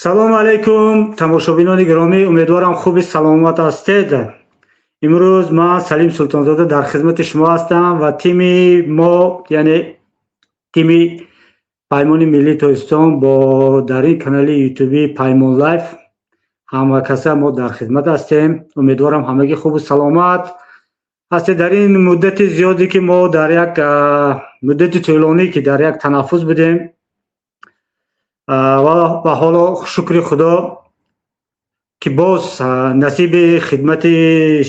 Салому алайкум, тамошобинони гиромӣ, умедворам хуби саломат ҳастед. Имрӯз ман, Салим Султонзода, дар хизмати шумо ҳастам ва тими мо, яъне тими Паймони миллии Тоҷикистон, бо дар ин канали ютубии Паймон Лайф ҳамакаса мо дар хизмат ҳастем. Умедворам, ҳамагӣ хубу саломат ҳастед. Дар ин муддати зиёде, ки мо дар як муддати тӯлонӣ, ки дар як танаффус будем, ва ҳоло, шукри Худо, ки боз насиби хидмати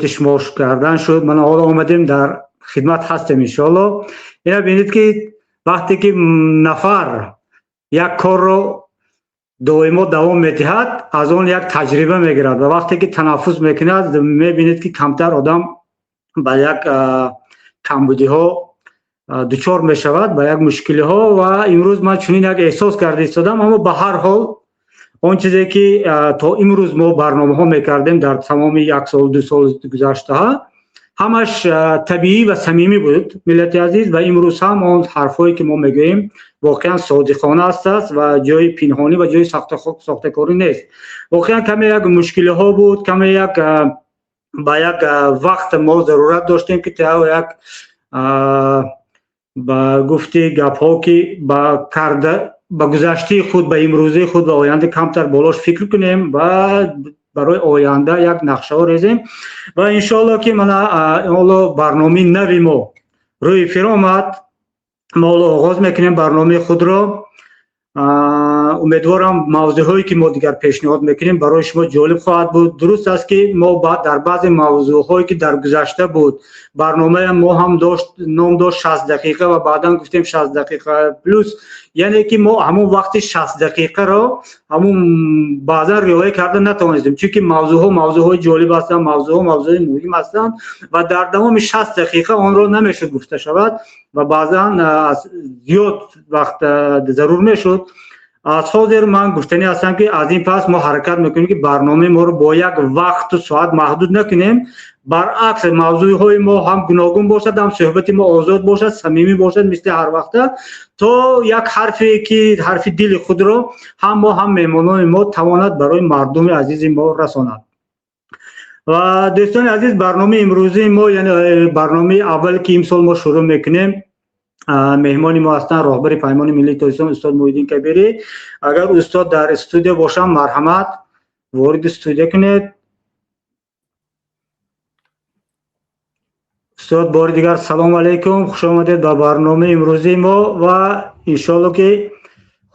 шумо кардан шуд, мана ҳоло омадем, дар хидмат ҳастем, иншоалло. Ина бинед, ки вақте ки нафар як корро доимо давом медиҳад, аз он як таҷриба мегирад, ва вақте ки танаффус мекунад, мебинед, ки камтар одам ба як камбудиҳо дучор мешавад, ба як мушкилиҳо. Ва имрӯз ман чунин як эҳсос карда истодам. Аммо ба ҳар ҳол, он чизе ки то имрӯз мо барномаҳо мекардем, дар тамоми як сол, 2 сол гузаштаҳа, ҳамаш табиӣ ва самимӣ буд, миллати азиз. Ва имрӯз ҳам он ҳарфҳое, ки мо мегӯем, воқеан содиқона ҳастааст ва ҷои пинҳонӣ ва ҷои сохтакорӣ нест. Воқеан каме як мушкилиҳо буд, каме як ба як вақт мо зарурат доштем, ки як ба гуфти гапҳо, ки ба карда, ба гузаштаи худ, ба имрӯзаи худ ва оянда камтар болош фикр кунем ва барои оянда як нақшаҳо резем. Ва иншоалло, ки мана ҳоло барномаи нави мо рӯи эфир омад, мо ҳоло оғоз мекунем барномаи худро. Умедворам, мавзӯъҳое, ки мо дигар пешниҳод мекунем, барои шумо ҷолиб хоҳад буд. Дуруст аст, ки мо дар баъзе мавзӯъҳое, ки дар гузашта буд, барномаи мо ҳам дошт, ном дошт 60 дақиқа ва баъдан гуфтем 60 дақиқа плюс, яъне ки мо ҳамон вақти 60 дақиқаро ҳамон баъзан риоя карда натавонистем, чунки мавзӯъҳо мавзӯъҳои ҷолиб ҳастанд, мавзӯъҳо мавзӯъҳои муҳим ҳастанд ва дар давоми 60 дақиқа онро намешуд гуфта шавад ва баъзан зиёд вақт зарур мешуд. Аз ҳозир ман гуфтанӣ ҳастам, ки аз ин пас мо ҳаракат мекунем, ки барномаи моро бо як вақту соат маҳдуд накунем. Баръакс, мавзӯъҳои мо ҳам гуногун бошад, ҳам суҳбати мо озод бошад, самимӣ бошад, мисли ҳар вақта, то як ҳарфе, ки ҳарфи дили худро ҳам мо, ҳам меҳмонони мо тавонад барои мардуми азизи мо расонад. Ва дӯстони азиз, барномаи имрӯзии мо, яъне барномаи аввале, ки имсол мо шурӯъ мекунем, меҳмони мо ҳастанд роҳбари Паймони миллии Тоҷикистон устод Муҳиддин Кабирӣ. Агар устод дар студия бошанд, марҳамат, вориди студия кунед. Устод, бори дигар салому алайкум, хуш омадед ба барномаи имрӯзии мо ва иншоалло, ки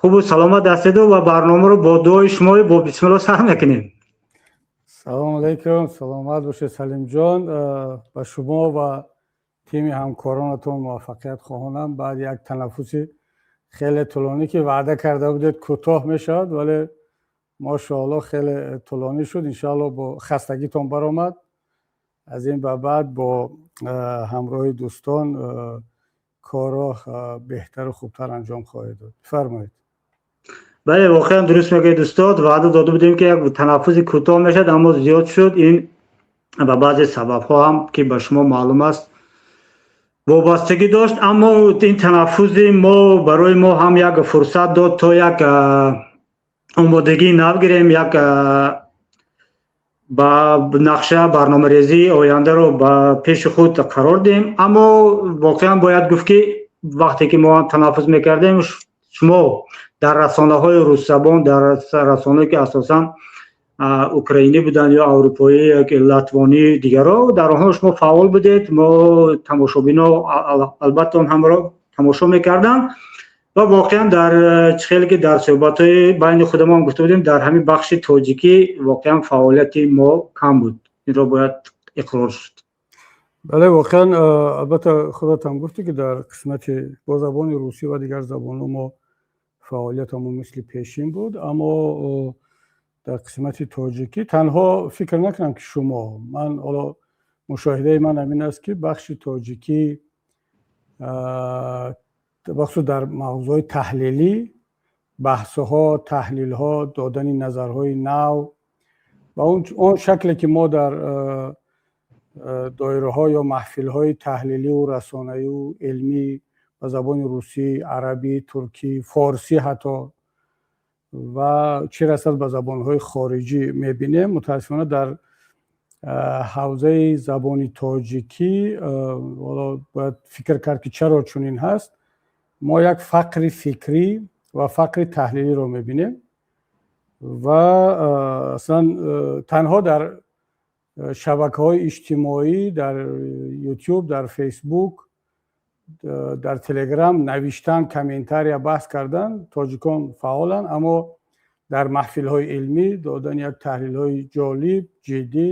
хубу саломат ҳастеду ва барномаро бо дуои шумо, бо бисмилло сар мекунем. Салому алайкум, саломат бошед, Салимҷон. Ба шумо ва тими ҳамкоронатон муваффақият хоҳонам. Баъд як танаффуси хеле тӯлонӣ, ки ваъда карда будед, кӯтоҳ мешавад, вале мошоалло, хеле тӯлонӣ шуд. Иншоалло, бо хастагитон баромад. Аз ин ба баъд бо ҳамроҳи дӯстон корро беҳтару хубтар анҷом хоҳед дод. Бифармоед. Бале, воқеан дуруст мегӯед, устод. Ваъда дода будем, ки як танаффуси кӯтоҳ мешавад, аммо зиёд шуд. Ин ба баъзе сабабҳо ҳам, ки ба шумо маълум аст, вобастагӣ дошт. Аммо ин танаффузи мо барои мо ҳам як фурсат дод, то як омодагии нав гирем, як ба нақша, барномарезии ояндаро ба пеши худ қарор диҳем. Аммо воқеан бояд гуфт, ки вақте ки мо танаффус мекардем, шумо дар расонаҳои русзабон, дар расонаҳое, ки асосан украинӣ буданд ё аврупоӣ, латвонӣ, дигарро, дар онҳо шумо фаъол будед. Мо тамошобино албатта он ҳамаро тамошо мекарданд ва воқеан дар чӣ хеле ки дар суҳбатҳои байни худамон гуфта будем, дар ҳамин бахши тоҷикӣ воқеан фаъолияти мо кам буд, инро бояд иқрор шуд. Бале, воқеан, албатта, худатам гуфтӣ, ки дар қисмати бо забони русӣ ва дигар забонҳо мо фаъолиятамон мисли пешин буд, аммо дар қисмати тоҷикӣ танҳо фикр накунам, ки шумо, ман, ҳоло мушоҳидаи ман ҳамин аст, ки бахши тоҷикӣ, бахусус дар мавзӯъҳои таҳлилӣ, баҳсҳо, таҳлилҳо, додани назарҳои нав ва он шакле, ки мо дар доираҳо ё маҳфилҳои таҳлиливу расонаиву илмӣ ба забони русӣ, арабӣ, туркӣ, форсӣ ҳатто Ва чӣ расад ба забонҳои хориҷӣ, мебинем, мутаассифона, дар ҳавзаи забони тоҷикӣ, ҳоло бояд фикр кард, ки чаро чунин ҳаст, мо як фақри фикрӣ ва фақри таҳлилиро мебинем. Ва аслан танҳо дар шабакаҳои иҷтимоӣ, дар Ютуб, дар Фейсбук, дар Телеграм навиштан, комментария, баҳс кардан тоҷикон фаъоланд, аммо дар маҳфилҳои илмӣ додани як таҳлилҳои ҷолиб, ҷиддӣ,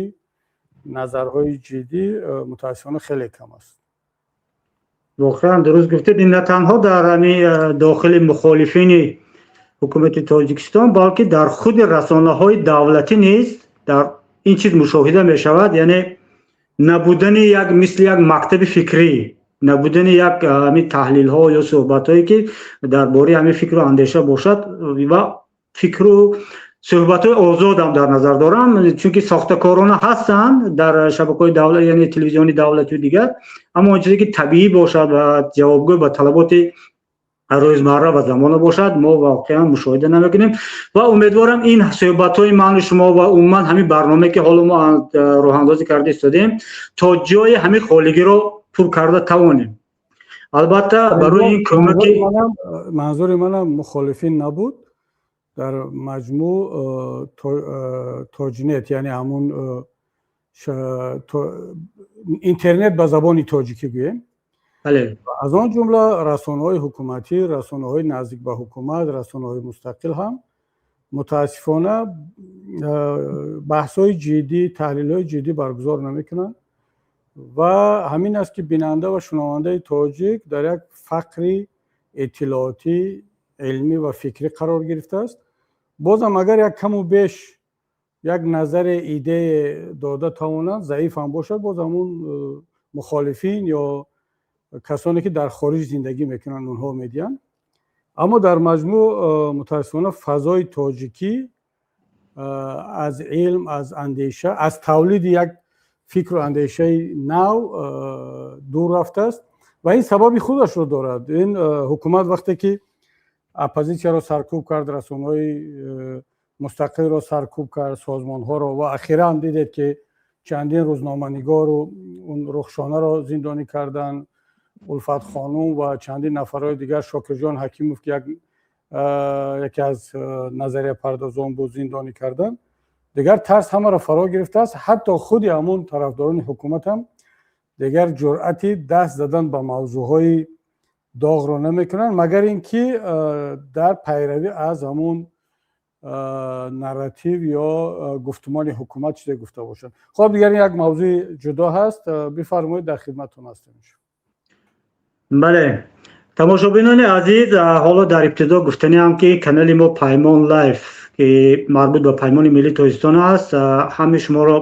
назарҳои ҷиддӣ, мутаассифона, хеле кам аст. Воқеан, дуруст гуфтед. Ин на танҳо дар ҳами дохили мухолифини ҳукумати Тоҷикистон, балки дар худи расонаҳои давлатӣ низ дар ин чиз мушоҳида мешавад, яъне набудани як мисли як мактаби фикрӣ, набудани як ҳами таҳлилҳо ё суҳбатҳое, ки дар бораи ҳамин фикру андеша бошад. Ва фикру суҳбатҳои озодам дар назар дорам, чунки сохтакорона ҳастанд дар шабакаҳои давлат, яъне телевизиони давлатию дигар, аммо он чизе, ки табиӣ бошад ва ҷавобгӯ ба талаботи рӯзмарра ва замона бошад, мо воқеан мушоҳида намекунем. Ва умедворам, ин суҳбатҳои ману шумо ва умуман ҳамин барномае, ки ҳоло мо роҳандозӣ карда истодем, то ҷои ҳамин холигиро пур карда тавонем. Албатта, барои ин кӯмаки Манзури манам мухолифин набуд, дар маҷмӯъ тоҷнет, яъне ҳамун интернет ба забони тоҷикӣ гӯем, аз он ҷумла расонаҳои ҳукуматӣ, расонаҳои наздик ба ҳукумат, расонаҳои мустақил ҳам, мутаассифона, баҳсҳои ҷиддӣ, таҳлилҳои ҷиддӣ баргузор намекунанд. Ва ҳамин аст, ки бинанда ва шунавандаи тоҷик дар як фақри иттилоотӣ, илмӣ ва фикрӣ қарор гирифтааст. Бозам агар як каму беш як назаре, идее дода тавонанд, заиф ҳам бошад, боз ҳамун мухолифин ё касоне, ки дар хориҷ зиндагӣ мекунанд, онҳо медиҳанд. Аммо дар маҷмӯъ, мутаассифона, фазои тоҷикӣ аз илм, аз андеша, аз тавлиди як фикру андешаи нав дур рафтааст. Ва ин сабаби худашро дорад. Ин ҳукумат вақте ки оппозитсияро саркӯб кард, расонаҳои мустақилро саркӯб кард, созмонҳоро, ва ахиран дидед, ки чандин рӯзноманигору он Рухшонаро зиндонӣ карданд, Улфат хонум ва чандин нафарҳои дигар, Шокирҷон Ҳакимов, ки яке аз назарияпардозон буд, зиндонӣ карданд, дигар тарс ҳамаро фаро гирифтааст. Ҳатто худи ҳамун тарафдорони ҳукумат ҳам дигар ҷуръати даст задан ба мавзӯъҳои доғро намекунанд, магар ин ки дар пайравӣ аз ҳамун нарратив ё гуфтумони ҳукумат чизе гуфта бошанд. Хоб, дигар ин як мавзӯи ҷудо ҳаст. Бифармоед, дар хидматтон ҳастем. Бале, тамошобинони азиз, ҳоло дар ибтидо гуфтаниам, ки канали мо Паймон Лайф, ки марбут ба Паймони миллии Тоҷикистон аст, ҳамаи шуморо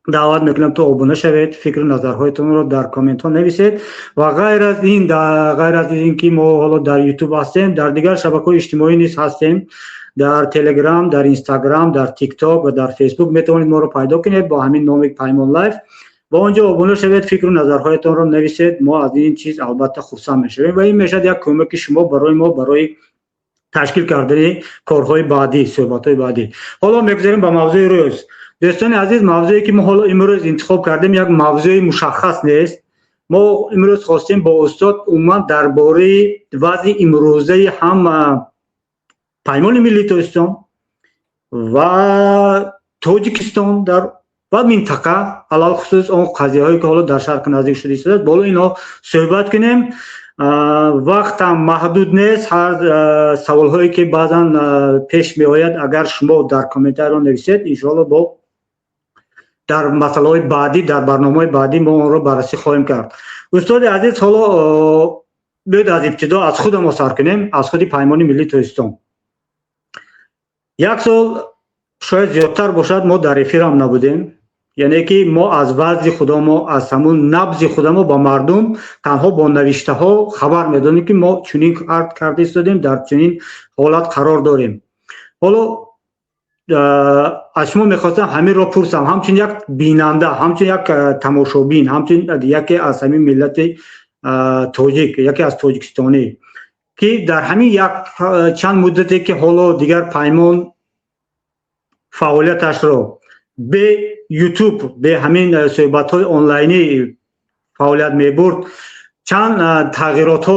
даъват мекунам, то обуна шавед, фикру назарҳоятонро дар комментҳо нависед. Ва ғайр аз ин, ғайр аз ин ки мо ҳоло дар Ютуб ҳастем, дар дигар шабакаҳои иҷтимоӣ низ ҳастем: дар Телеграм, дар Инстаграм, дар Тикток ва дар Фейсбук метавонед моро пайдо кунед бо ҳамин номи Паймон Лайф. Ва он ҷо обуна шавед, фикру назарҳоятонро нависед. Мо аз ин чиз албатта хурсанд мешавем ва ин мешавад як кӯмаки шумо барои мо, барои ташкил кардани корҳои баъдӣ, суҳбатҳои баъдӣ. Ҳоло мегузарем ба мавзӯи рӯз. Дӯстони азиз, мавзӯе, ки мо ҳоло имрӯз интихоб кардем, як мавзӯи мушаххас нест. Мо имрӯз хостем бо устод умуман дар бораи вазъи имрӯзаи ҳам Паймони миллии Тоҷикистон ва Тоҷикистон дар ва минтақа, алалхусус он қазияҳое, ки ҳоло дар Шарқи Наздик шуда истодааст, боло инҳо суҳбат кунем. Вақтам маҳдуд нест. Ҳар саволҳое, ки баъзан пеш меояд, агар шумо дар комментариро нависед, иншоалло, бо дар масъалаҳои баъдӣ, дар барномаҳои баъдӣ мо онро баррасӣ хоҳем кард. Устоди азиз, ҳоло биёед, аз ибтидо аз худа мо сар кунем, аз худи Паймони миллии Тоҷикистон. Як сол, шояд зиёдтар бошад, мо дар эфирам набудем, яъне ки мо аз вазъи худамо, аз ҳамун набзи худамо ба мардум танҳо бо навиштаҳо хабар медонем, ки мо чунин карда истодем, дар чунин ҳолат қарор дорем. Ҳоло аз шумо мехостам ҳаминро пурсам, ҳамчун як бинанда, ҳамчун як тамошобин, ҳамчун яке аз ҳамин миллати тоҷик, яке аз тоҷикистонӣ. Ки дар ҳамин як чанд муддате, ки ҳоло дигар Паймон фаъолияташро бе Ютуб, бе ҳамин суҳбатҳои онлайнӣ фаъолият мебурд, чанд тағйиротҳо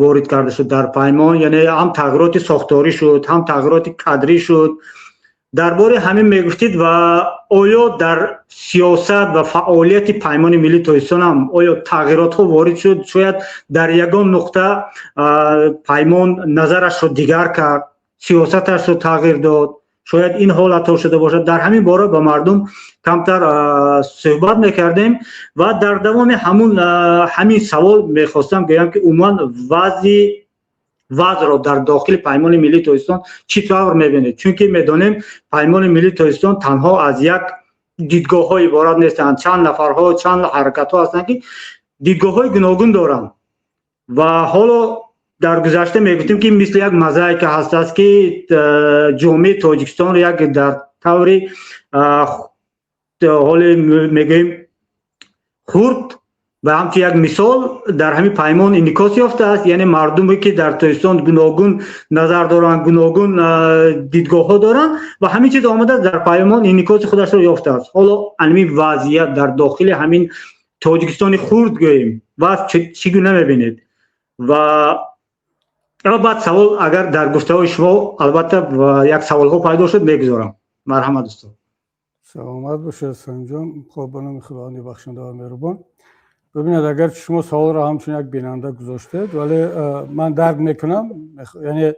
ворид карда шуд дар Паймон, яъне ҳам тағйироти сохторӣ шуд, ҳам тағйироти кадрӣ шуд. Дар бораи ҳамин мегуфтид ва оё дар сиёсат ва фаъолияти Паймони Миллии Тоҷикистон ҳам оё тағйиротҳо ворид шуд? Шояд дар ягон нуқта Паймон назарашро дигар кард, сиёсаташро тағйир дод, шояд ин ҳолатҳо шуда бошад. Дар ҳамин бора ба мардум камтар суҳбат мекардем. Ва дар давоми ҳамун ҳамин савол мехостам гӯям, ки умуман вазъро дар дохили Паймони Миллии Тоҷикистон чӣ тавр мебинед? Чунки медонем, Паймони Миллии Тоҷикистон танҳо аз як дидгоҳҳо иборат нестанд, чанд нафарҳо, чанд ҳаракатҳо ҳастанд, ки дидгоҳҳои гуногун доранд. Ва ҳоло дар гузашта мегуфтем, ки мисли як мозаика ҳастааст, ки ҷомеаи Тоҷикистонро як дар таври ҳоле мегӯем хурд ва ҳамчун як мисол дар ҳамин Паймон инъикос ёфтааст, яъне мардуме, ки дар Тоҷикистон гуногун назар доранд, гуногун дидгоҳҳо доранд, ва ҳамин чиз омадааст, дар Паймон инъикоси худашро ёфтааст. Ҳоло ҳамин вазъият дар дохили ҳамин Тоҷикистони хурд гӯем вазъ чӣ гуна мебинед? Ва баъд савол, агар дар гуфтаҳои шумо албатта як саволҳо пайдо шуд, мегузорам. Марҳамат, устод. Саломат бошед, Салимҷон. Хоб, ба номи Худованди бахшанда ва меҳрубон. Бибинед, агарчи шумо саволро ҳамчун як бинанда гузоштед, вале ман дарк мекунам, яъне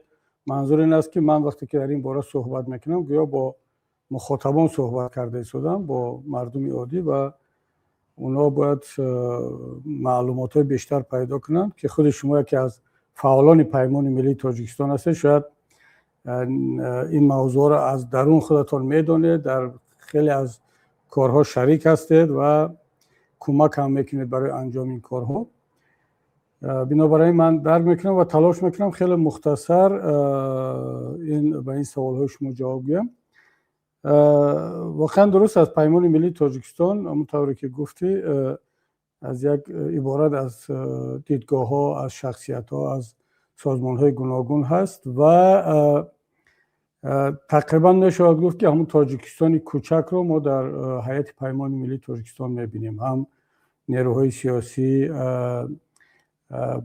манзур ин аст, ки ман вақте ки дар ин бора суҳбат мекунам, гӯё бо мухотабон суҳбат карда истодам, бо мардуми оддӣ, ва онҳо бояд маълумотҳои бештар пайдо кунанд, ки худи шумо яке аз фаъолони Паймони Миллии Тоҷикистон ҳастед, шояд ин мавзӯъро аз дарун худатон медонед, дар хеле аз корҳо шарик ҳастед ва кӯмак ҳам мекунед барои анҷоми ин корҳо. Бинобар ин ман дарк мекунам ва талош мекунам хеле мухтасар ин ба ин саволҳои шумо ҷавоб гӯям. Воқеан дуруст аст, Паймони Миллии Тоҷикистон, ҳамон тавре ки гуфтӣ, аз як иборат аз дидгоҳҳо, аз шахсиятҳо, аз созмонҳои гуногун ҳаст ва тақрибан мешавад гуфт, ки ҳамун Тоҷикистони кӯчакро мо дар ҳайати Паймони Миллии Тоҷикистон мебинем, ҳам нерӯҳои сиёсӣ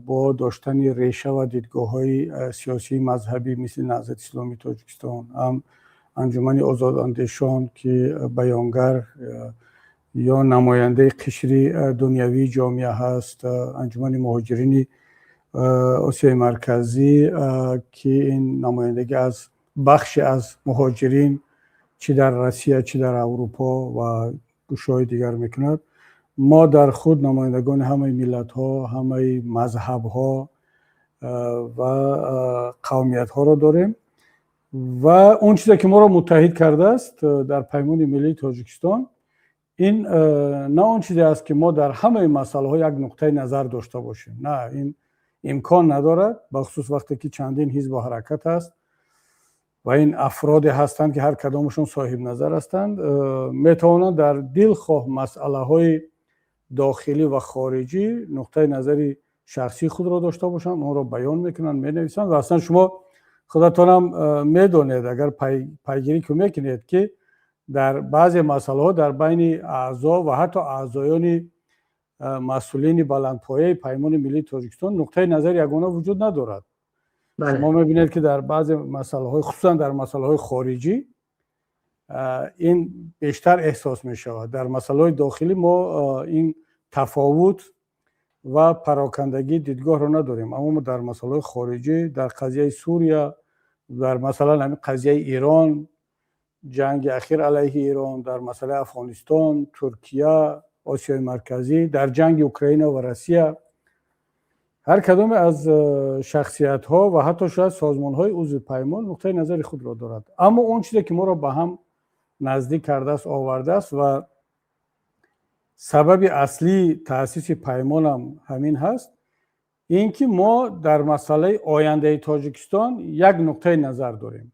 бо доштани реша ва дидгоҳҳои сиёсии мазҳабӣ, мисли Наҳзати Исломии Тоҷикистон, ҳам Анҷумани озодандешон, ки баёнгар ё намояндаи қишри дунявии ҷомеа ҳаст, Анҷумани муҳоҷирини Осиёи Марказӣ, ки ин намояндагӣ аз бахши аз муҳоҷирин чӣ дар Россия, чӣ дар Аврупо ва гӯшаҳои дигар мекунад. Мо дар худ намояндагони ҳамаи миллатҳо, ҳамаи мазҳабҳо ва қавмиятҳоро дорем. Ва он чизе, ки моро муттаҳид кардааст дар Паймони Миллии Тоҷикистон, ин на он чизе аст, ки мо дар ҳамаи масъалаҳо як нуқтаи назар дошта бошем. На, ин имкон надорад, бахусус вақте ки чандин ҳизбу ҳаракат аст ва ин афроде ҳастанд, ки ҳар кадомашон соҳибназар ҳастанд, метавонанд дар дилхоҳ масъалаҳои дохилӣ ва хориҷӣ нуқтаи назари шахсии худро дошта бошанд, онро баён мекунанд, менависанд. Ва аслан шумо худатонам медонед, агар пайгирӣ ку мекунед, ки дар баъзе масъалаҳо дар байни аъзо ва ҳатто аъзоёни масъулини баландпояи Паймони Миллии Тоҷикистон нуқтаи назари ягона вуҷуд надорад. Шумо мебинед, ки дар баъзе масъалаҳои, хусусан дар масъалаҳои хориҷӣ ин бештар эҳсос мешавад. Дар масъалаҳои дохилӣ мо ин тафовут ва парокандагии дидгоҳро надорем, аммо мо дар масъалаҳои хориҷӣ, дар қазияи Сурия, дар масалан ҳамин қазияи Эрон, ҷанги ахир алайҳи Эрон, дар масъалаи Афғонистон, Туркия, Осиёи Марказӣ, дар ҷанги Украина ва Россия ҳар кадоме аз шахсиятҳо ва ҳатто шояд созмонҳои узви Паймон нуқтаи назари худро дорад. Аммо он чизе, ки моро ба ҳам наздик кардааст, овардааст ва сабаби аслии таъсиси Паймонам ҳамин ҳаст, ин ки мо дар масъалаи ояндаи Тоҷикистон як нуқтаи назар дорем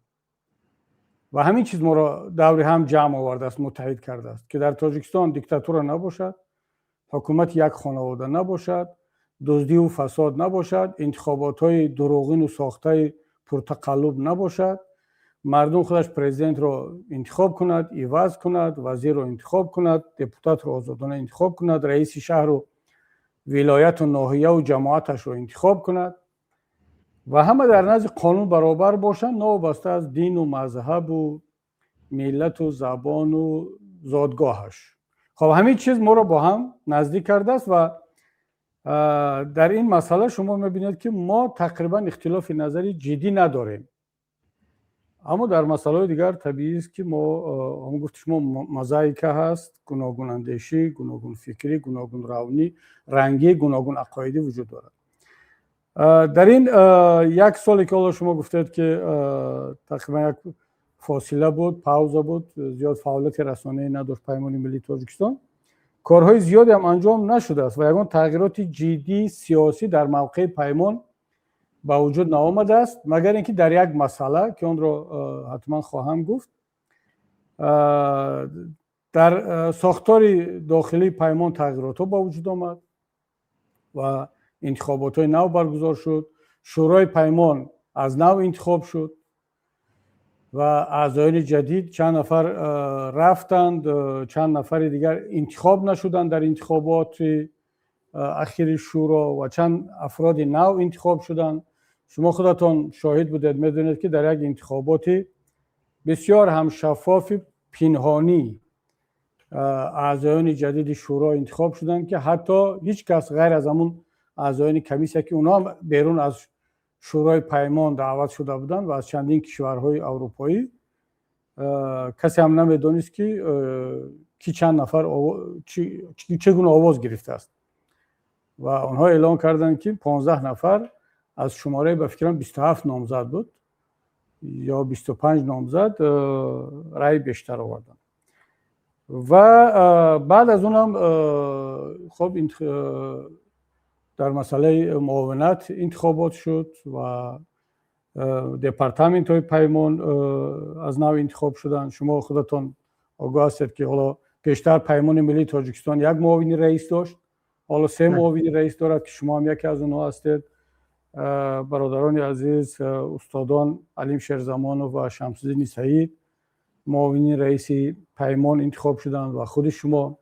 ва ҳамин чиз моро даври ҳам ҷамъ овардааст, муттаҳид кардааст, ки дар Тоҷикистон диктатура набошад, ҳукумати як хонавода набошад. Дуздиву фасод набошад, интихоботҳои дурӯғину сохтаи пуртақаллуб набошад, мардум худаш президентро интихоб кунад, иваз кунад, вазирро интихоб кунад, депутатро озодона интихоб кунад, раиси шаҳру вилояту ноҳияву ҷамоаташро интихоб кунад ва ҳама дар назди қонун баробар бошанд, новобаста аз дину мазҳабу миллату забону зодгоҳаш. Хоб, ҳамин чиз моро бо ҳам наздик кардааст ва дар ин масъала шумо мебинед, ки мо тақрибан ихтилофи назари ҷиддӣ надорем. Аммо дар масъалаҳои дигар табиист, ки мо, ҳамон гуфти шумо, мозаика ҳаст, гуногунандешӣ, гуногунфикрӣ, гуногунравнӣ, рангӣ, гуногун ақоидӣ вуҷуд дорад. Дар ин як соле, ки ҳоло шумо гуфтед, ки тақрибан як фосила буд, пауза буд, зиёд фаъолияти расонаӣ надошт Паймони миллии Тоҷикистон, корҳои зиёде ҳам анҷом нашудааст ва ягон тағйироти ҷиддии сиёсӣ дар мавқеи Паймон ба вуҷуд наомадааст, магар ин ки дар як масъала, ки онро ҳатман хоҳам гуфт. Дар сохтори дохилии Паймон тағйиротҳо ба вуҷуд омад ва интихоботҳои нав баргузор шуд, Шӯрои Паймон аз нав интихоб шуд ва аъзоёни ҷадид, чанд нафар рафтанд, чанд нафари дигар интихоб нашуданд дар интихоботи ахири шӯро ва чанд афроди нав интихоб шуданд. Шумо худатон шоҳид будед, медонед, ки дар як интихоботи бисёр ҳам шаффофи пинҳонӣ аъзоёни ҷадиди шӯро интихоб шуданд, ки ҳатто ҳеҷ кас ғайр аз ҳамун аъзоёни комиссия, ки онҳо ҳам берун аз Шӯрои Паймон даъват шуда буданд ва аз чандин кишварҳои аврупоӣ, касе ҳам намедонист, ки ки чанд нафар чӣ гуна овоз гирифтааст. Ва онҳо эълон карданд, ки 15 нафар аз шумораи, ба фикрам, 27 номзад буд ё 25 номзад, рай бештар оварданд. Ва баъд аз онам, хоб, дар масъалаи муовинат интихобот шуд ва департаментҳои Паймон аз нав интихоб шуданд. Шумо худатон огоҳ ҳастед, ки ҳоло пештар Паймони миллии Тоҷикистон як муовини раис дошт, ҳоло се муовини раис дорад, ки шумо ҳам яке аз онҳо ҳастед. Бародарони азиз, устодон Алим Шерзамонов ва Шамсуддини Саид муовини раиси Паймон интихоб шуданд ва худи шумо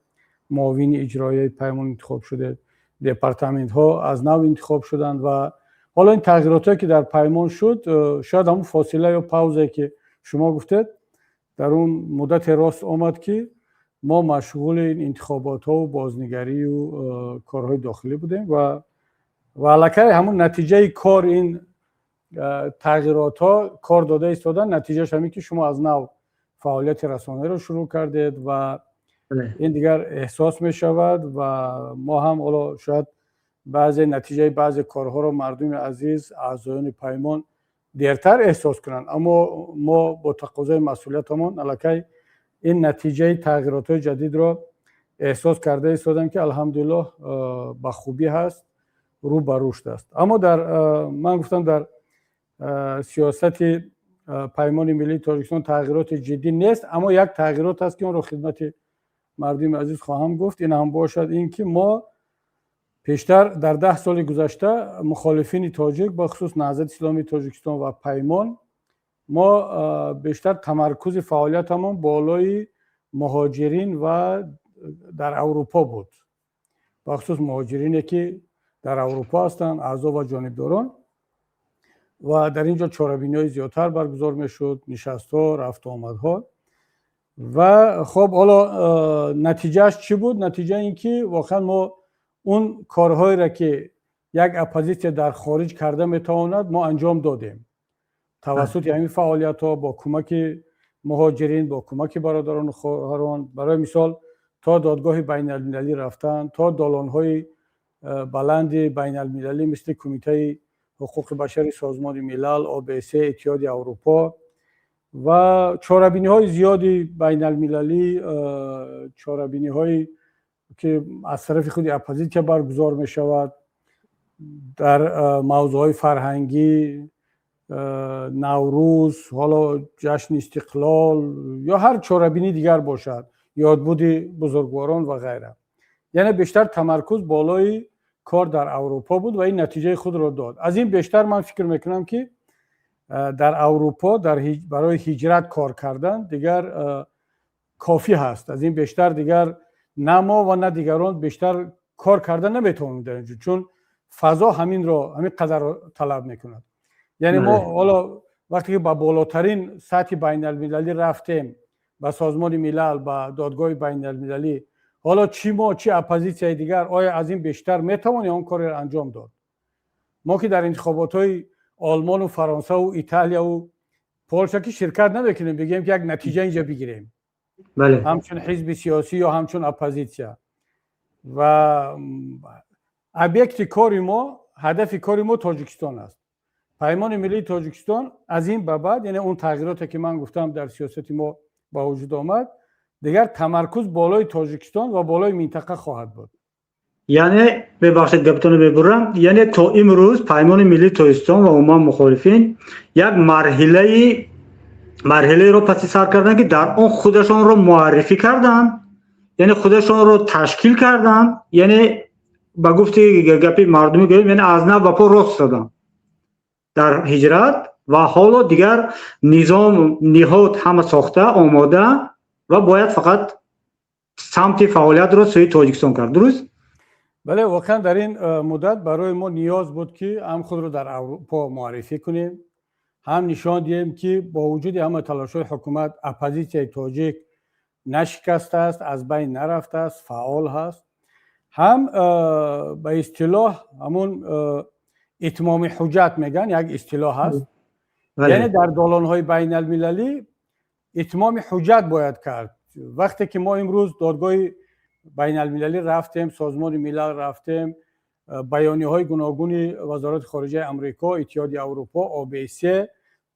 муовини иҷроияи Паймон интихоб шудед. Департаментҳо аз нав интихоб шуданд ва ҳоло ин тағйиротҳое, ки дар Паймон шуд, шояд ҳамун фосила ё паузае, ки шумо гуфтед, дар он муддате рост омад, ки мо машғули ин интихоботҳову бознигарию корҳои дохилӣ будем ва аллакай ҳамун натиҷаи кор, ин тағйиротҳо кор дода истодан. Натиҷааш ҳамин, ки шумо аз нав фаъолияти расонаиро шурӯъ кардед ва ин дигар эҳсос мешавад. Ва мо ҳам ҳоло шояд баъзе натиҷаи баъзе корҳоро мардуми азиз, аъзоёни Паймон дертар эҳсос кунанд, аммо мо бо тақозои масъулиятамон аллакай ин натиҷаи тағйиротҳои ҷадидро эҳсос карда истодем, ки алҳамдулиллоҳ, ба хубӣ ҳаст, рӯ ба рушд аст. Аммо дар, ман гуфтам, дар сиёсати Паймони миллии Тоҷикистон тағйироти ҷиддӣ нест, аммо як тағйирот аст, ки онро хидмати мардуми азиз хоҳам гуфт. Ин ҳам бошад ин ки мо пештар дар 10 соли гузашта, мухолифини тоҷик, бахусус Наҳзати Исломии Тоҷикистон ва Паймон, мо бештар тамаркузи фаъолиятамон болои муҳоҷирин ва дар Аврупо буд, бахусус муҳоҷирине, ки дар Аврупо ҳастанд, аъзо ва ҷонибдорон. Ва дар ин ҷо чорабиниҳои зиёдтар баргузор мешуд, нишастҳо, рафтуомадҳо. Ва хоб, ҳоло натиҷааш чӣ буд? Натиҷа ин ки воқеан мо он корҳоеро, ки як оппозитсия дар хориҷ карда метавонад, мо анҷом додем тавассути ҳамин фаъолиятҳо, бо кӯмаки муҳоҷирин, бо кӯмаки бародарону хоҳарон. Барои мисол, то додгоҳи байналмилалӣ рафтан, то долонҳои баланди байналмилалӣ, мисли Кумитаи ҳуқуқи башари Созмони Милал, ОБСЕ, Иттиҳоди Аврупо ва чорабиниҳои зиёди байналмилалӣ, чорабиниҳое, ки аз тарафи худи оппозитсия баргузор мешавад дар мавзӯъҳои фарҳангӣ, Наврӯз, ҳоло ҷашни Истиқлол ё ҳар чорабинии дигар бошад, ёдбуди бузургворон ва ғайра. Яъне бештар тамаркуз болои Кор дар Аврупо буд ва ин натиҷаи худро дод. Аз ин бештар ман фикр мекунам, ки дар Аврупо барои ҳиҷрат кор кардан дигар кофӣ ҳаст. Аз ин бештар дигар на мо ва на дигарон бештар кор карда наметавонем дар инҷо, чун фазо ҳаминро, ҳамин қадарро талаб мекунад. Яъне мо ҳоло вақте ки ба болотарин сатҳи байналмилалӣ рафтем, ба Созмони Милал, ба Додгоҳи байналмилалӣ, ҳоло чӣ мо, чӣ оппозитсияи дигар, оё аз ин бештар метавонем он корро анҷом дод? Мо ки дар интихоботҳои Олмону Фаронсаву Италияву Полша ки ширкат намекунем, бигӯем, ки як натиҷа инҷа бигирем ҳамчун ҳизби сиёсӣ ё ҳамчун оппозитсия. Ва объекти кори мо, ҳадафи кори мо Тоҷикистон аст. Паймони Миллии Тоҷикистон аз ин ба баъд, яъне он тағйироте, ки ман гуфтам, дар сиёсати мо ба вуҷуд омад, дигар тамаркуз болои Тоҷикистон ва болои минтақа хоҳад буд. Яъне, бебахшед, гаптонро мебурам, яъне то имрӯз Паймони Миллии Тоҷикистон ва умуман мухолифин як марҳилаеро паси сар карданд, ки дар он худашонро муаррифӣ карданд, яъне худашонро ташкил карданд, яъне ба гуфти гапи мардумӣ гӯем, яъне аз нав ба по рост истоданд дар ҳиҷрат ва ҳоло дигар низом, ниҳод ҳама сохта, омода ва бояд фақат самти фаъолиятро сӯи Тоҷикистон кард. Дуруст? Бале, воқеан дар ин муддат барои мо ниёз буд, ки ҳам худро дар Аврупо муаррифӣ кунем, ҳам нишон диҳем, ки бо вуҷуди ҳама талошҳои ҳукумат оппозитсияи тоҷик нашикастааст, аз байн нарафтааст, фаъол ҳаст, ҳам ба истилоҳ ҳамун итмоми ҳуҷҷат мегӯянд, як истилоҳ ҳаст, яъне дар долонҳои байналмилалӣ итмоми ҳуҷҷат бояд кард. Вақте ки мо имрӯз Додгоҳи байналмилалӣ рафтем, Созмони Милал рафтем, баёниҳои гуногуни Вазорати хориҷаи Амрико, Иттиҳоди Аврупо, ОБСЕ,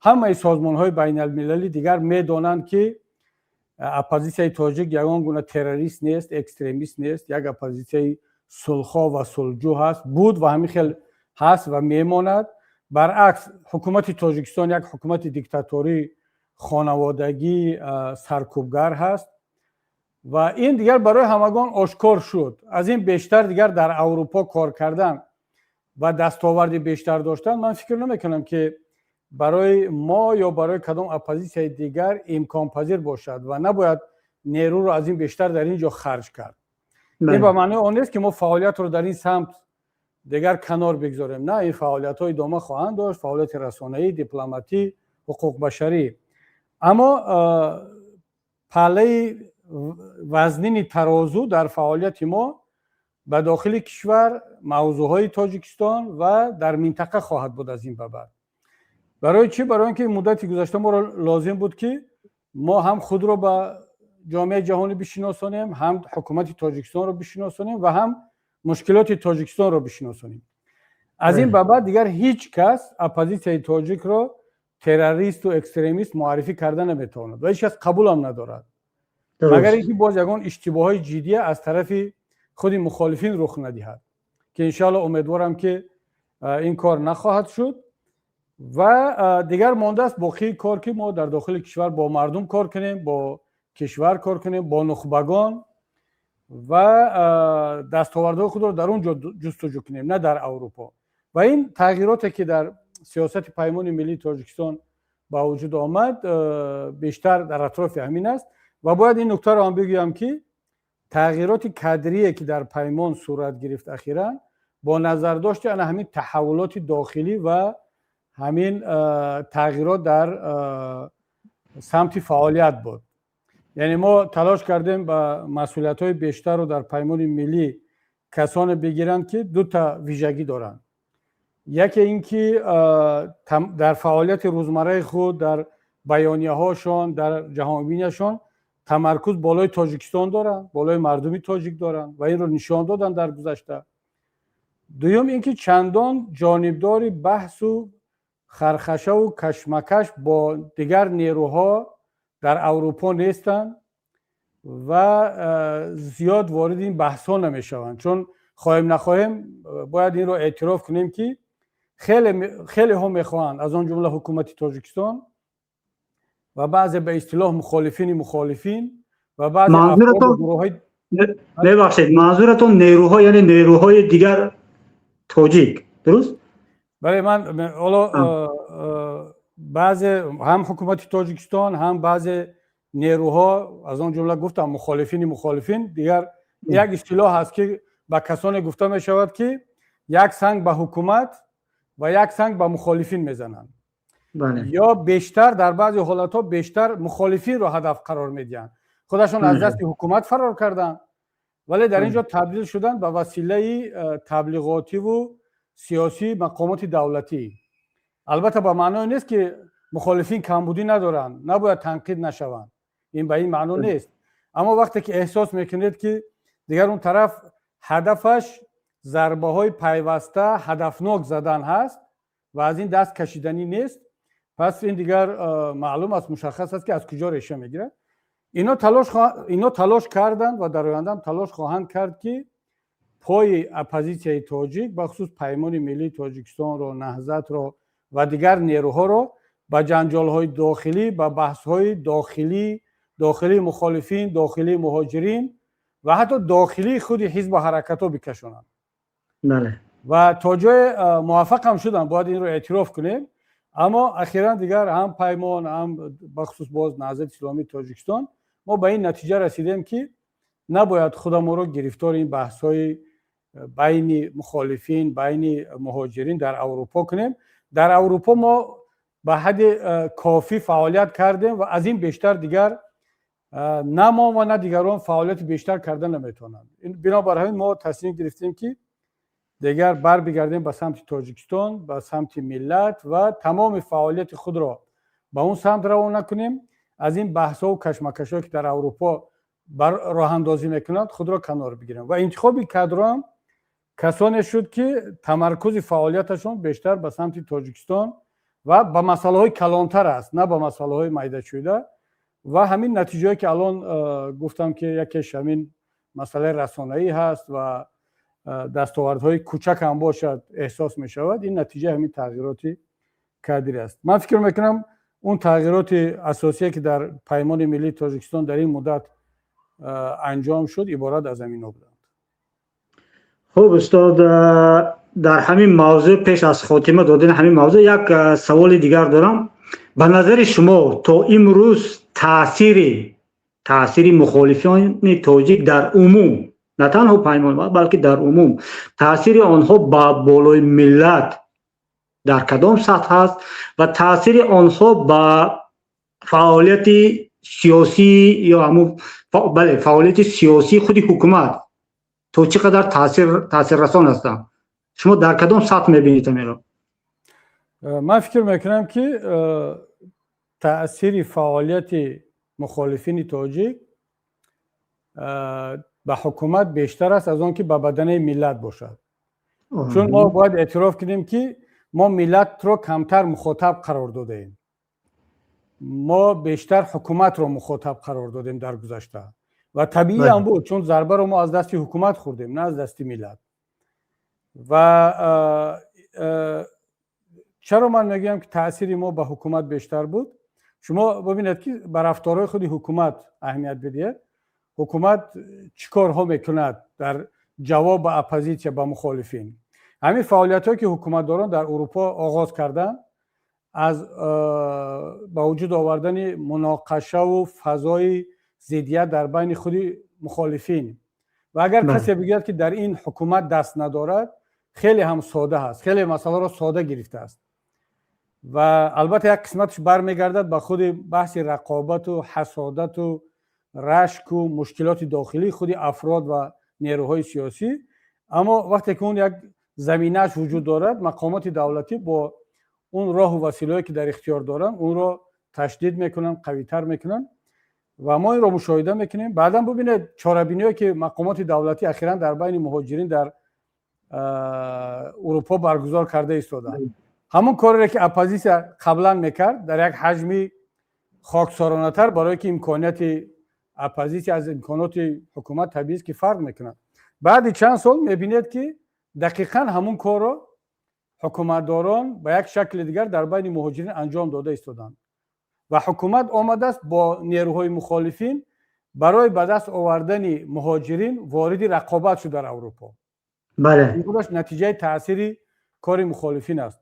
ҳамаи созмонҳои байналмилалӣ дигар медонанд, ки оппозитсияи тоҷик ягон гуна террорист нест, экстремист нест, як оппозитсияи сулҳхоҳ ва сулҳҷӯ ҳаст, буд ва ҳамин хел ҳаст ва мемонад. Баръакс, ҳукумати Тоҷикистон як ҳукумати диктаторӣ, хонаводагӣ, саркӯбгар ҳаст ва ин дигар барои ҳамагон ошкор шуд. Аз ин бештар дигар дар Аврупо кор кардан ва дастоварди бештар доштан, ман фикр намекунам, ки барои мо ё барои кадом оппозитсияи дигар имконпазир бошад ва набояд нерӯро аз ин бештар дар ин ҷо харҷ кард. Ин ба маънои он нест, ки мо фаъолиятро дар ин самт дигар канор бигзорем. На, ин фаъолиятҳо идома хоҳанд дошт: фаъолияти расонаӣ, дипломатӣ, ҳуқуқбашарӣ. Аммо паллаи вазнини тарозу дар фаъолияти мо ба дохили кишвар, мавзӯъҳои Тоҷикистон ва дар минтақа хоҳад буд аз ин ба баъд. Барои чӣ? Барои он ки муддати гузашта моро лозим буд, ки мо ҳам худро ба ҷомеаи ҷаҳонӣ бишиносонем, ҳам ҳукумати Тоҷикистонро бишиносонем ва ҳам мушкилоти Тоҷикистонро бишиносонем. Аз ин ба баъд дигар ҳеҷ кас оппозитсияи тоҷикро террористу экстремист муаррифӣ карда наметавонад ва ҳеҷ кас қабулам надорад, магар ин ки боз ягон иштибоҳҳои ҷиддия аз тарафи худи мухолифин рух надиҳад, ки иншоалло умедворам, ки ин кор нахоҳад шуд. Ва дигар мондааст боқии кор, ки мо дар дохили кишвар бо мардум кор кунем, бо кишвар кор кунем, бо нухбагон ва дастовардҳои худро дар он ҷо ҷустуҷӯ кунем, на дар Аврупо. Ва ин тағйироте, ки дар сиёсати Паймони Миллии Тоҷикистон ба вуҷуд омад, бештар дар атрофи ҳамин аст. Ва бояд ин нуктаро ҳам бигӯям, ки тағйироти кадрие, ки дар Паймон сурат гирифт ахиран, бо назардошти ана ҳамин таҳаввулоти дохилӣ ва ҳамин тағйирот дар самти фаъолият буд. Яъне мо талош кардем, ба масъулиятҳои бештарро дар Паймони Миллӣ касоне бигиранд, ки дута вижагӣ доранд. Яке ин ки дар фаъолияти рӯзмарраи худ, дар баёнияҳошон, дар ҷаҳонбиниашон тамаркуз болои Тоҷикистон доранд, болои мардуми тоҷик доранд ва инро нишон доданд дар гузашта. Дуюм ин ки чандон ҷонибдори баҳсу хархашаву кашмакаш бо дигар нерӯҳо дар Аврупо нестанд ва зиёд вориди ин баҳсҳо намешаванд, чун хоҳем нахоҳем бояд инро эътироф кунем, ки хелеҳо мехоҳанд, аз он ҷумла ҳукумати Тоҷикистон ва баъзе ба истилоҳ мухолифини мухолифин ва баъзе гурӯҳҳои Мебахшед, манзуратон нерӯҳо, яъне нерӯҳои дигар Тоҷик, дуруст? Бале, ман ҳоло баъзе ҳам ҳукумати Тоҷикистон, ҳам баъзе нерӯҳо, аз он ҷумла гуфтам мухолифини мухолифин, дигар як истилоҳ ҳаст, ки ба касоне гуфта мешавад, ки як санг ба ҳукумат ва як санг ба мухолифин мезананд ё бештар, дар баъзе ҳолатҳо бештар мухолифинро ҳадаф қарор медиҳанд. Худашон аз дасти ҳукумат фарор карданд, вале дар ин ҷо табдил шуданд ба василаи таблиғотиву сиёсии мақомоти давлатӣ. Албатта, ба маъное нест, ки мухолифин камбудӣ надоранд, набояд танқид нашаванд, ин ба ин маъно нест. Аммо вақте ки эҳсос мекунед, ки дигар он тараф ҳадафаш зарбаҳои пайваста ҳадафнок задан ҳаст ва аз ин даст кашиданӣ нест, пас ин дигар маълум аст, мушаххас аст, ки аз куҷо реша мегирад. Ино талош карданд ва дар ояндаам талош хоҳанд кард, ки пои оппозитсияи тоҷик, бахусус Паймони Миллии Тоҷикистонро, Наҳзатро ва дигар нерӯҳоро ба ҷанҷолҳои дохилӣ, ба баҳсҳои дохилӣ, дохилии мухолифин, дохилии муҳоҷирин ва ҳатто дохилии худи ҳизбу ҳаракатҳо бикашонанд. Ва то ҷое муваффақ ҳам шуданд, бояд инро эътироф кунем. Аммо ахиран дигар ҳам Паймон, ҳам бахусус боз Наҳзати Исломии Тоҷикистон, мо ба ин натиҷа расидем, ки набояд худамонро гирифтори ин баҳсҳои байни мухолифин, байни муҳоҷирин дар Аврупо кунем. Дар Аврупо мо ба ҳадди кофӣ фаъолият кардем ва аз ин бештар дигар на мо ва на дигарон фаъолияти бештар карда наметавонанд. Бинобар ҳамин мо тасмим гирифтем, ки дигар барбигардем ба самти Тоҷикистон, ба самти миллат ва тамоми фаъолияти худро ба он самт равона кунем. Аз ин баҳсҳову кашмакашҳое, ки дар Аврупо роҳандозӣ мекунанд, худро канор бигирем. Ва интихоби кадроам касоне шуд, ки тамаркузи фаъолияташон бештар ба самти Тоҷикистон ва ба масъалаҳои калонтар аст, на ба масъалаҳои майдачӯйда. Ва ҳамин натиҷае, ки алон гуфтам, ки якеш ҳамин масъалаи расонаӣ ҳаст ва дастовардҳои кӯчак ҳам бошад, эҳсос мешавад, ин натиҷаи ҳамин тағйироти кадрӣ аст. Ман фикр мекунам, он тағйироти асосие, ки дар Паймони Миллии Тоҷикистон дар ин муддат анҷом шуд, иборат аз ҳаминҳо буданд. Хуб, устод, дар ҳамин мавзӯъ, пеш аз хотима додани ҳамин мавзӯъ, як саволи дигар дорам. Ба назари шумо, то имрӯз таъсири мухолифони тоҷик дар умум, на танҳо Паймон, балки дар умум таъсири онҳо ба болои миллат дар кадом сатҳ ҳаст ва таъсири онҳо ба фаъолияти сиёсӣ ё ҳамун, бале, фаъолияти сиёсии худи ҳукумат то чӣ қадар таъсиррасон ҳастанд? Шумо дар кадом сатҳ мебинед амиро? Ман фикр мекунам, ки таъсири фаъолияти мухолифини тоҷик ба ҳукумат бештар аст аз он ки ба баданаи миллат бошад, чун мо бояд эътироф кунем, ки мо миллатро камтар мухотаб қарор додаем, мо бештар ҳукуматро мухотаб қарор додем дар гузашта. Ва табиӣ ҳам буд, чун зарбаро мо аз дасти ҳукумат хӯрдем, на аз дасти миллат. Ва чаро ман мегӯям, ки таъсири мо ба ҳукумат бештар буд? Шумо бибинед, ки ба рафторҳои худи ҳукумат аҳамият бидиҳед, ҳукумат чӣ корҳо мекунад дар ҷавоб ба оппозитсия, ба мухолифин. Ҳамин фаъолиятҳое, ки ҳукуматдорон дар Урупо оғоз карданд, аз ба вуҷуд овардани муноқашаву фазои зиддият дар байни худи мухолифин, ва агар касе бигӯяд, ки дар ин ҳукумат даст надорад, хеле ҳам сода ҳаст, хеле масъаларо сода гирифтааст. Ва албатта, як қисматаш бармегардад ба худи баҳси рақобату ҳасодату рашку мушкилоти дохилии худи афрод ва нерӯҳои сиёсӣ. Аммо вақте ки он як заминааш вуҷуд дорад, мақомоти давлатӣ бо он роҳу василаҳое, ки дар ихтиёр доранд, онро ташдид мекунанд, қавитар мекунанд ва мо инро мушоҳида мекунем. Баъдан бубинед, чорабиниҳое, ки мақомоти давлатӣ ахиран дар байни муҳоҷирин дар Урупо баргузор карда истоданд, ҳамон кореро, ки оппозитсия қаблан мекард дар як ҳаҷми хоксоронатар, барое ки имконияти оппозитсия аз имконоти ҳукумат табиист, ки фарқ мекунад. Баъди чанд сол мебинед, ки дақиқан ҳамон корро ҳукуматдорон ба як шакли дигар дар байни муҳоҷирин анҷом дода истоданд ва ҳукумат омадааст бо нерӯҳои мухолифин барои ба даст овардани муҳоҷирин вориди рақобат шуд дар Аврупо. Бале. Ин худаш натиҷаи таъсири кори мухолифин аст.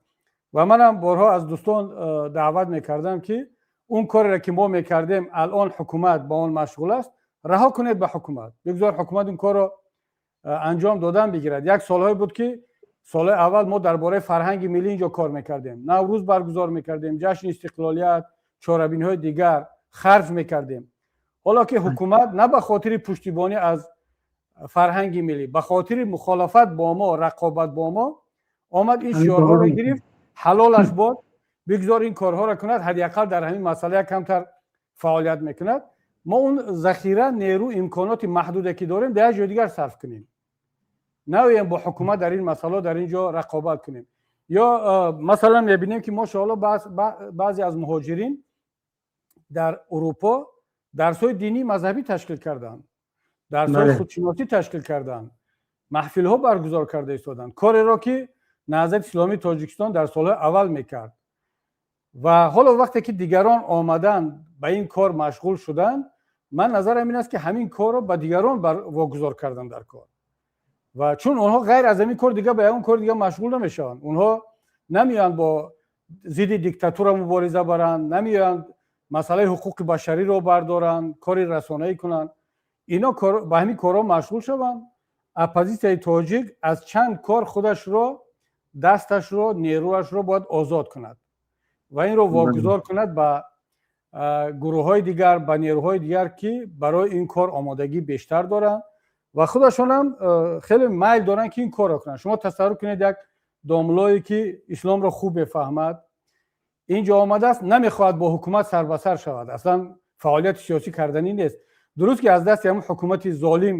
Ва манам борҳо аз дӯстон даъват мекардам, ки он кореро, ки мо мекардем, алон ҳукумат ба он машғул аст, раҳо кунед ба ҳукумат, бигзор ҳукумат ин корро анҷом додан бигирад. Як солҳое буд, ки солҳои аввал мо дар бораи фарҳанги миллӣ инҷо кор мекардем, Наврӯз баргузор мекардем, ҷашни истиқлолият, чорабиниҳои дигар, харҷ мекардем. Ҳоло ки ҳукумат на ба хотири пуштибонӣ аз фарҳанги миллӣ, ба хотири мухолафат бо мо, рақобат бо мо омад, ин шиорҳоро гирифт, ҳалолаш бод, бигзор ин корҳоро кунад, ҳадди ақал дар ҳамин масъала камтар фаъолият мекунад. Мо он захира, нерӯ, имконоти маҳдуде, ки дорем, дар як ҷои дигар сарф кунем, наоем бо ҳукумат дар ин масъала дар ин ҷо рақобат кунем. Ё масалан мебинем, ки мошоалло баъзе аз муҳоҷирин дар Урупо дарсҳои динӣ, мазҳабӣ ташкил карданд, дарсҳои худшиносӣ ташкил карданд, маҳфилҳо баргузор карда истоданд, кореро, ки Наҳзати Исломии Тоҷикистон дар солҳои аввал мекард. Ва ҳоло вақте ки дигарон омаданд, ба ин кор машғул шуданд, ман назарам ин аст, ки ҳамин корро ба дигарон вогузор кардан дар кор. Ва чун онҳо ғайр аз ҳамин кор дига ба ягон кори дига машғул намешаванд, онҳо намеоянд бо зидди диктатура мубориза баранд, намеоянд масъалаи ҳуқуқи башариро бардоранд, кори расонаӣ кунанд, ино ба ҳамин корҳо машғул шаванд. Оппозитсияи тоҷик аз чанд кор худашро, дасташро, нерӯашро бояд озод кунад ва инро вогузор кунад ба гурӯҳҳои дигар, ба нерӯҳои дигар, ки барои ин кор омодагӣ бештар доранд ва худашонам хеле майл доранд, ки ин корро кунанд. Шумо тасаввур кунед, як домлое, ки исломро хуб мефаҳмад, ин ҷо омадааст, намехоҳад бо ҳукумат сарбасар шавад, аслан фаъолияти сиёсӣ карданӣ нест. Дуруст, ки аз дасти ҳамун ҳукумати золим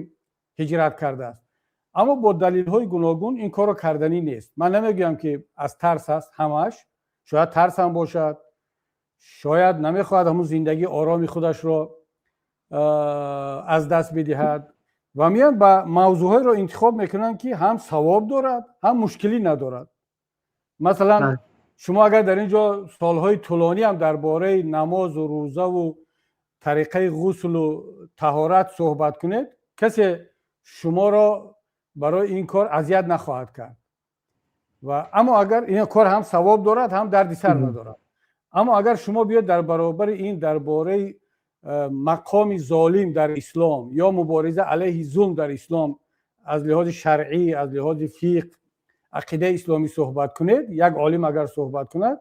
ҳиҷрат кардааст, аммо бо далелҳои гуногун ин корро карданӣ нест. Ман намегӯям, ки аз тарс аст ҳамааш, шояд тарс ҳам бошад, шояд намехоҳад ҳамун зиндагии ороми худашро аз даст бидиҳад. Ва меянд, ба мавзӯъҳоеро интихоб мекунанд, ки ҳам савоб дорад, ҳам мушкилӣ надорад. Масалан, шумо агар дар ин ҷо солҳои тӯлонӣ ҳам дар бораи намозу рӯзаву тариқаи ғуслу таҳорат суҳбат кунед, касе шуморо барои ин кор азият нахоҳад кард. Ва аммо агар ин кор ҳам савоб дорад, ҳам дарди сар надорад, аммо агар шумо биёед дар баробари ин дар бораи мақоми золим дар ислом ё мубориза алайҳи зулм дар ислом аз лиҳози шаръӣ, аз лиҳози фиқҳ, ақидаи исломӣ суҳбат кунед, як олим агар суҳбат кунад,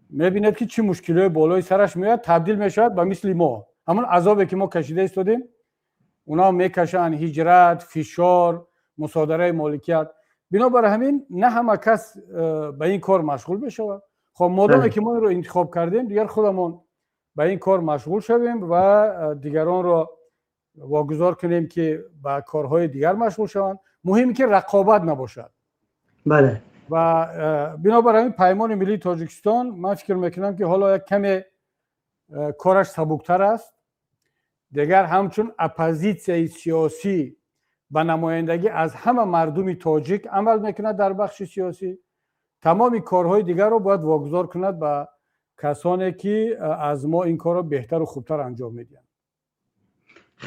мебинед, ки чӣ мушкилиҳои болои сараш меояд, табдил мешавад ба мисли мо. Ҳамон азобе, ки мо кашида истодем, онҳо мекашанд: ҳиҷрат, фишор, мусодараи моликият. Бинобар ҳамин на ҳама кас ба ин кор машғул мешавад. Хоб, модоме ки мо инро интихоб кардем, дигар худамон ба ин кор машғул шавем ва дигаронро вогузор кунем, ки ба корҳои дигар машғул шаванд. Муҳим, ки рақобат набошад. Ва бинобар ҳамин Паймони миллии Тоҷикистон, ман фикр мекунам, ки ҳоло як каме кораш сабуктар аст. Дигар ҳамчун оппозитсияи сиёсӣ ба намояндагӣ аз ҳама мардуми тоҷик амал мекунад дар бахши сиёсӣ. Тамоми корҳои дигарро бояд вогузор кунад ба касоне, ки аз мо ин корро беҳтару хубтар анҷом медиҳанд.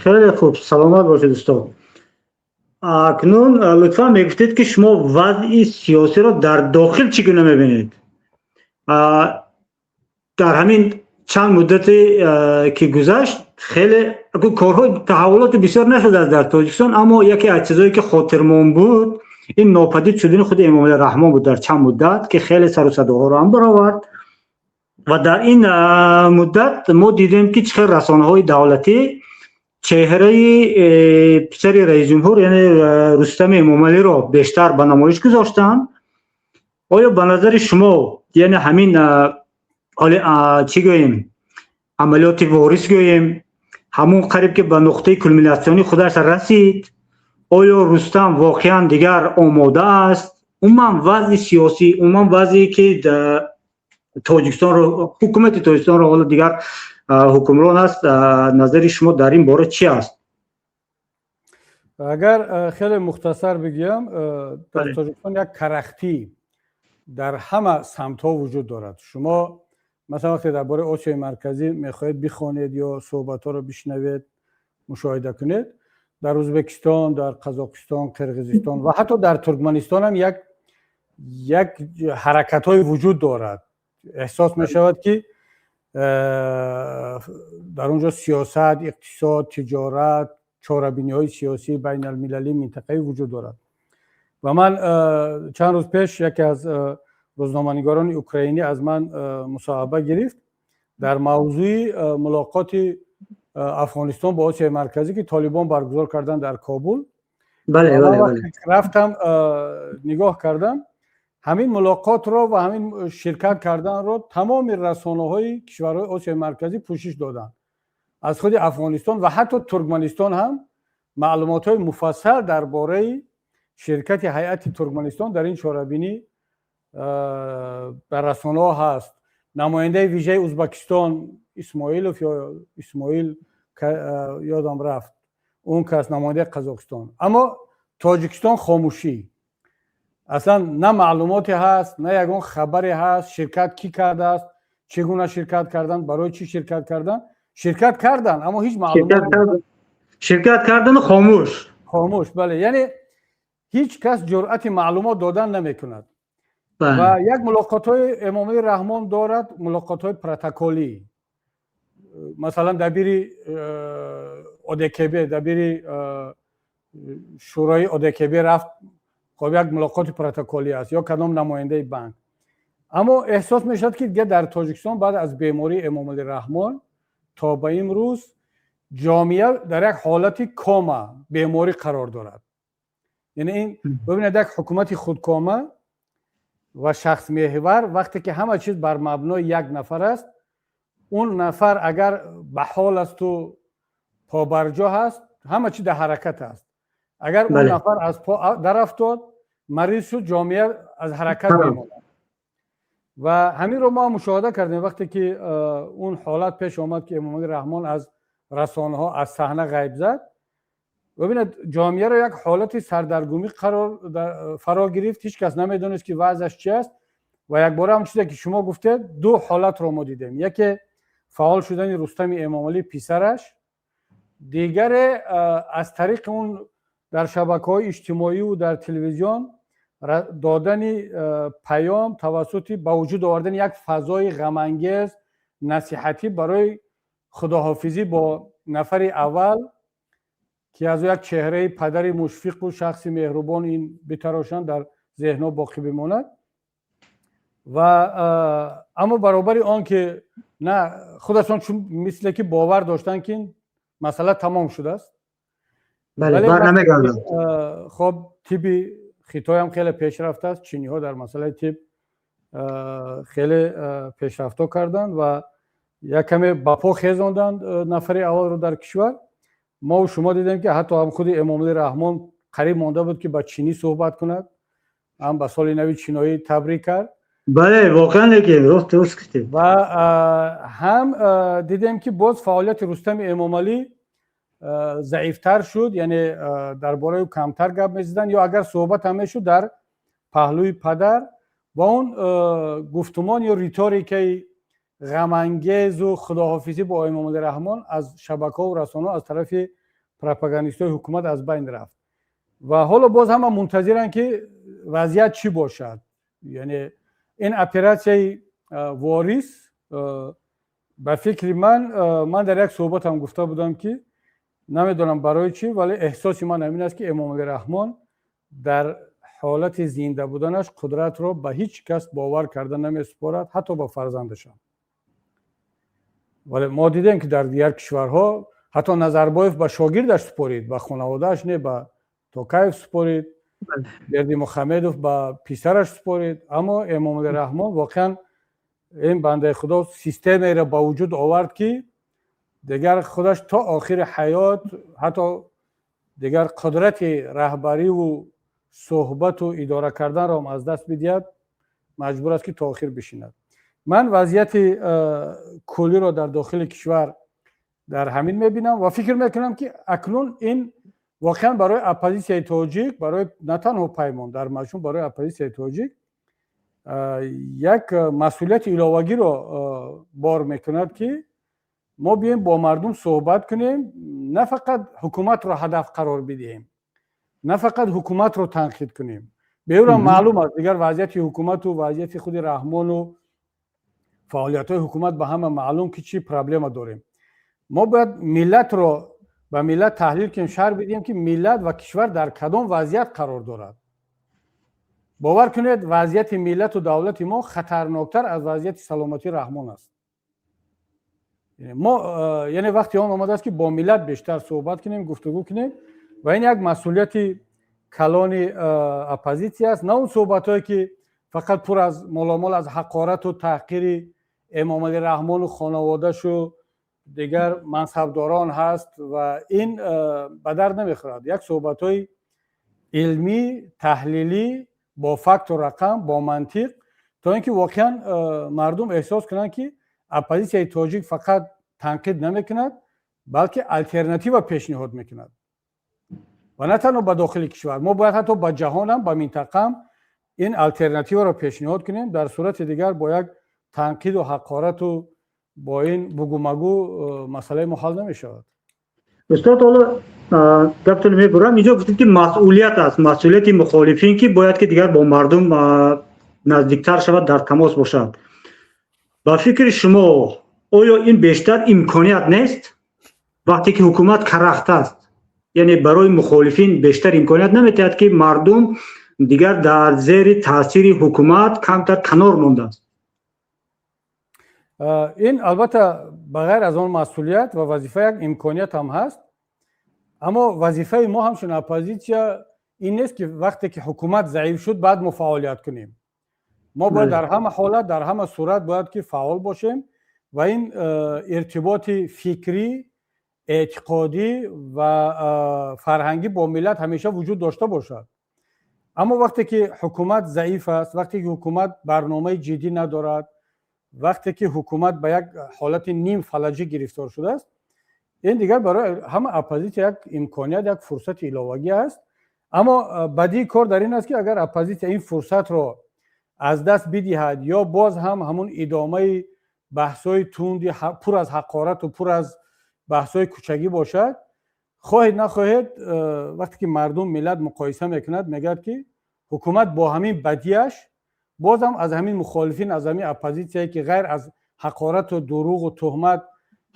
Хеле хуб, саломат бошед, устод. Акнун лутфан мегуфтед, ки шумо вазъи сиёсиро дар дохил чӣ гуна мебинед? Дар ҳамин чанд муддате, ки гузашт, хеле корҳои таҳаввулоти бисёр нашудааст дар Тоҷикистон, аммо яке аз чизое, ки хотирмон буд, ин нопадид шудани худи Эмомалӣ Раҳмон буд дар чанд муддат, ки хеле сару садоҳоро ҳам баровард. Ва дар ин муддат мо дидем, ки чӣ хел расонаҳои давлатӣ чеҳраи писари раисҷумҳур, яъне Рустами Эмомалиро бештар ба намоиш гузоштанд. Оё ба назари шумо, яъне ҳамин ҳоли, чӣ гӯем, амалиёти ворис гӯем, ҳамун қариб ки ба нуқтаи кулминатсионии худаш расид? Оё Рустам воқеан дигар омода аст? Умуман вазъи сиёсӣ, умуман вазъе, ки Тоҷикистонро, ҳукумати Тоҷикистонро ҳоло дигар ҳукмрон аст, назари шумо дар ин бора чи аст? Агар хеле мухтасар бигӯям, дар Тоҷикистон як карахтӣ дар ҳама самтҳо вуҷуд дорад. Шумо масалан вақте дар бораи Осиёи Марказӣ мехоҳед бихонед ё суҳбатҳоро бишнавед, мушоҳида кунед, Дар Ӯзбекистон, дар Қазоқистон, Қирғизистон ва ҳатто дар Туркманистон ҳам як ҳаракатҳое вуҷуд дорад. Эҳсос мешавад, ки дар он ҷо сиёсат, иқтисод, тиҷорат, чорабиниҳои сиёсии байналмилалӣ, минтақавӣ вуҷуд дорад. Ва ман чанд рӯз пеш яке аз рӯзноманигорони украинӣ аз ман мусоҳиба гирифт дар мавзӯи мулоқоти Афғонистон бо Осиёи Марказӣ, ки Толибон баргузор карданд дар Кобул. Рафтам, нигоҳ кардам ҳамин мулоқотро ва ҳамин ширкат карданро тамоми расонаҳои кишварҳои Осиёи Марказӣ пӯшиш доданд. Аз худи Афғонистон ва ҳатто Туркманистон ҳам маълумотҳои муфассал дар бораи ширкати ҳайати Туркманистон дар ин чорабинӣ дар расонаҳо ҳаст. Намояндаи вижаи Узбакистон Исмоилов ё Исмоил, ёдам рафт, он кас, намояндаи Қазоқистон. Аммо Тоҷикистон хомӯшӣ, аслан на маълумоте ҳаст, на ягон хабаре ҳаст. Ширкат кӣ кардааст, чӣ гуна ширкат карданд, барои чӣ ширкат карданд? Ширкат карданд, аммо ҳеҷ маълумот. Ширкат кардану хомӯш. Хомӯш, бале. Яъне ҳеҷ кас ҷуръати маълумот додан намекунад. Ва як мулоқотҳои Эмомалӣ Раҳмон дорад, мулоқотҳои протоколӣ, масалан, дабири ОДКБ, дабири Шӯрои ОДКБ рафт, хоб, як мулоқоти протоколӣ аст, ё кадом намояндаи банк. Аммо эҳсос мешавад, ки дига дар Тоҷикистон баъд аз бемории Эмомалӣ Раҳмон то ба имрӯз ҷомеа дар як ҳолати кома, беморӣ қарор дорад. Яъне ин, бибинед, як ҳукумати худкома ва шахсмеҳвар, вақте ки ҳама чиз бар мабнои як нафар аст, он нафар агар ба ҳол асту побарҷо ҳаст, ҳама чиз дар ҳаракат аст. Агар он нафар аз по дарафтод, мариз шуд, ҷомеа аз ҳаракат мемонад. Ва ҳаминро мо мушоҳида кардем, вақте ки он ҳолат пеш омад, ки Эмомалӣ Раҳмон аз расонаҳо, аз саҳна ғайб зад. Бибинед, ҷомеаро як ҳолати сардаргумӣ қарор фаро гирифт. Ҳеҷ кас намедонист, ки вазъаш чи аст. Ва якбора ҳам чизе ки шумо гуфтед, ду ҳолатро мо дидем: яке фаъол шудани Рустами Эмомалӣ, писараш, дигаре аз тариқи он дар шабакаҳои иҷтимоиву дар телевизион додани паём, тавассути ба вуҷуд овардани як фазои ғамангез, насиҳатӣ барои худоҳофизӣ бо нафари аввал, ки аз ӯ як чеҳраи падари мушфиқу шахси меҳрубон ин битарошанд, дар зеҳнҳо боқӣ бимонад. Ва аммо баробари он ки на худашон, чун мисле ки бовар доштанд, ки ин масъала тамом шудааст. Хоб, тибби Хитоям хеле пешрафтааст, чиниҳо дар масъалаи тиб хеле пешрафтҳо карданд ва як каме ба по хезонданд нафари аввалро дар кишвар. Мо шумо дидем, ки ҳатто ҳам худи Эмомалӣ Раҳмон қариб монда буд, ки ба чинӣ суҳбат кунад, ҳам ба соли нави чиноӣ табрик кард. Бале, воқеан, лекин рост, дуруст гуфтед. Ва ҳам дидем, ки боз фаъолияти Рустами Эмомалӣ заифтар шуд, яъне дар бораи ӯ камтар гап мезаданд ё агар суҳбат ҳам мешуд, дар паҳлӯи падар. Ва он гуфтумон ё риторикаи ғамангезу худоҳофизӣ бо Эмомалӣ Раҳмон аз шабакаҳову расонаҳо аз тарафи пропагандистҳои ҳукумат аз байн рафт. Ва ҳоло боз ҳама мунтазиранд, ки вазъият чӣ бошад. Яъне ин оператсияи ворис, ба фикри ман, ман дар як суҳбатам гуфта будам, ки намедонам барои чӣ, вале эҳсоси ман ҳамин аст, ки Эмомалӣ Раҳмон дар ҳолати зинда буданаш қудратро ба ҳеҷ кас бовар карда намесупорад, ҳатто ба фарзандашам. Вале мо дидем, ки дар дигар кишварҳо ҳатто Назарбоев ба шогирдаш супорид, ба хонаводааш не, ба Токаев супорид, Бердимухамедов ба писараш супорид. Аммо Эмомалӣ Раҳмон, воқеан, ин бандаи худо системаеро ба вуҷуд овард, ки дигар худаш то охири ҳаёт ҳатто дигар қудрати раҳбариву суҳбату идора карданро аз даст бидиҳад, маҷбур аст, ки то охир бишинад. Ман вазъияти куллиро дар дохили кишвар дар ҳамин мебинам ва фикр мекунам, ки акнун ин воқеан барои оппозитсияи тоҷик, барои на танҳо Паймон, дар маҷмӯъ барои оппозитсияи тоҷик як масъулияти иловагиро бор мекунад, ки Мо биёем, бо мардум суҳбат кунем, на фақат ҳукуматро ҳадаф қарор бидиҳем, на фақат ҳукуматро танқид кунем. Беӯрам маълум аст, дигар вазъияти ҳукумату вазъияти худи Раҳмону фаъолиятҳои ҳукумат ба ҳама маълум, ки чӣ проблема дорем. Мо бояд миллатро ба миллат таҳлил кунем, шарҳ бидиҳем, ки миллат ва кишвар дар кадом вазъият қарор дорад. Бовар кунед, вазъияти миллату давлати мо хатарноктар аз вазъияти саломатии Раҳмон аст. Мо, яъне, вақти он омадааст, ки бо миллат бештар суҳбат кунем, гуфтугӯ кунем, ва ин як масъулияти калони оппозитсия аст. На он суҳбатҳое, ки фақат пур аз моломол аз ҳақорату таҳқири Эмомалӣ Раҳмону хонаводашу дигар мансабдорон ҳаст, ва ин ба дард намехӯрад. Як суҳбатҳои илмӣ, таҳлилӣ, бо факту рақам, бо мантиқ, то ин ки воқеан мардум эҳсос кунанд, ки оппозитсияи тоҷик фақат танқид намекунад, балки алтернатива пешниҳод мекунад. Ва на танҳо ба дохили кишвар, мо бояд ҳатто ба ҷаҳонам, ба минтақаам ин алтернативаро пешниҳод кунем. Дар сурати дигар бо як танқиду ҳақорату бо ин бугумагӯ масъалаи мо ҳал намешавад. Устод, ҳоло гаптон мебурам. Инҷо гуфтед, ки масъулият аст, масъулияти мухолифин, ки бояд ки дигар бо мардум наздиктар шавад, дар тамос бошад. Ба фикри шумо, оё ин бештар имконият нест? Вақте ки ҳукумат карахт аст, яъне барои мухолифин бештар имконият наметиҳад, ки мардум дигар дар зери таъсири ҳукумат камтар канор мондааст? Ин албатта, ба ғайр аз он масъулият ва вазифа, як имконият ҳам ҳаст. Аммо вазифаи мо ҳамчун оппозитсия ин нест, ки вақте ки ҳукумат заиф шуд, баъд мо фаъолият кунем. Мо бояд дар ҳама ҳолат, дар ҳама сурат бояд ки фаъол бошем ва ин иртиботи фикрӣ, эътиқодӣ ва фарҳангӣ бо миллат ҳамеша вуҷуд дошта бошад. Аммо вақте ки ҳукумат заиф аст, вақте ки ҳукумат барномаи ҷиддӣ надорад, вақте ки ҳукумат ба як ҳолати ним фалаҷӣ гирифтор шудааст, ин дигар барои ҳама оппозитсия як имконият, як фурсати иловагӣ аст. Аммо бадии кор дар ин аст, ки агар оппозитсия ин фурсатро аз даст бидиҳад ё боз ҳам ҳамун идомаи баҳсҳои тунди пур аз ҳақорату пур аз баҳсҳои кӯчагӣ бошад, хоҳед нахоҳед, вақте ки мардум, миллат муқоиса мекунад, мегӯяд, ки ҳукумат бо ҳамин бадиаш бозам аз ҳамин мухолифин, аз ҳамин оппозитсияе, ки ғайр аз ҳақорату дурӯғу туҳмат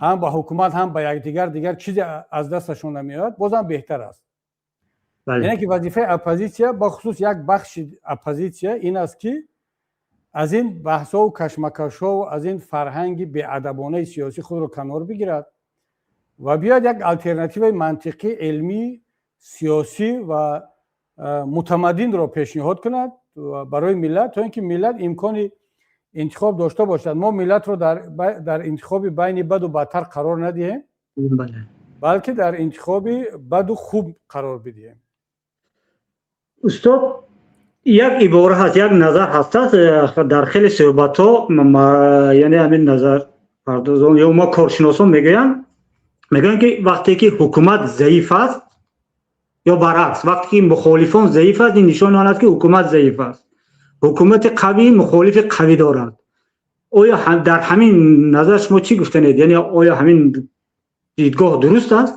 ҳам ба ҳукумат, ҳам ба якдигар дигар чизе аз дасташон намеояд, бозам беҳтар аст. Яъне ки вазифаи оппозитсия, бахусус як бахши оппозитсия, ин аст, ки аз ин баҳсҳову кашмакашҳову аз ин фарҳанги беадабонаи сиёсӣ худро канор бигирад ва биёяд як алтернативаи мантиқӣ, илмӣ, сиёсӣ ва мутамаддинро пешниҳод кунад барои миллат, то ин ки миллат имкони интихоб дошта бошад. Мо миллатро дар интихоби байни баду бадтар қарор надиҳем, балки дар интихоби баду хуб қарор бидиҳем. Устод, як ибора ҳаст, як назар ҳастааст дар хеле суҳбатҳо, яъне ҳамин назарпардозон ё мо коршиносон мегӯянд, ки вақте ки ҳукумат заиф аст ё баръакс, вақте ки мухолифон заиф аст, ин нишони он аст, ки ҳукумат заиф аст, ҳукумати қавӣ мухолифи қавӣ дорад. Оё дар ҳамин назар шумо чӣ гуфтанед? Яъне оё ҳамин дидгоҳ дуруст аст?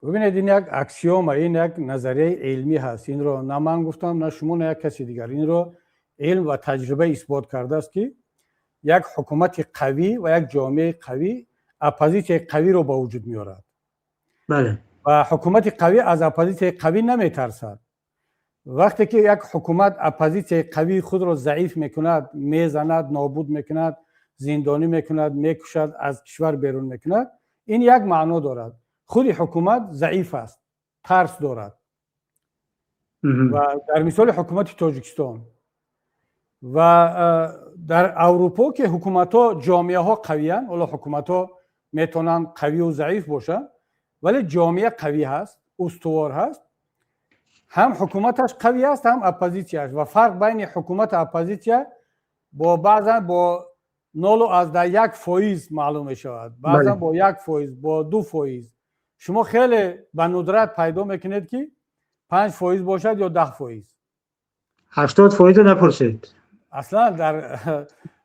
Бубинед, ин як аксиома, ин як назарияи илмӣ ҳаст. Инро на ман гуфтам, на шумо, на як каси дигар. Инро илм ва таҷриба исбот кардааст, ки як ҳукумати қавӣ ва як ҷомеаи қавӣ оппозитсияи қавиро ба вуҷуд меорад ва ҳукумати қавӣ аз оппозитсияи қавӣ наметарсад. Вақте ки як ҳукумат оппозитсияи қавии худро заиф мекунад, мезанад, нобуд мекунад, зиндонӣ мекунад, мекушад, аз кишвар берун мекунад, ин як маъно дорад: худи ҳукумат заиф аст, тарс дорад. Ва дар мисоли ҳукумати Тоҷикистон ва дар Аврупо, ки ҳукуматҳо, ҷомеаҳо қавиянд, ҳоло ҳукуматҳо метавонанд қавию заиф бошанд, вале ҷомеа қавӣ ҳаст, устувор ҳаст, ҳам ҳукуматаш қавӣ аст, ҳам оппозитсияш, ва фарқ байни ҳукумату оппозитсия бо баъзан бо 0,1% маълум мешавад, баъзан бо 1%, бо 2%. Шумо хеле ба нудрат пайдо мекунед, ки 5% бошад ё 10%. 80%-ро напурсед. Аслан дар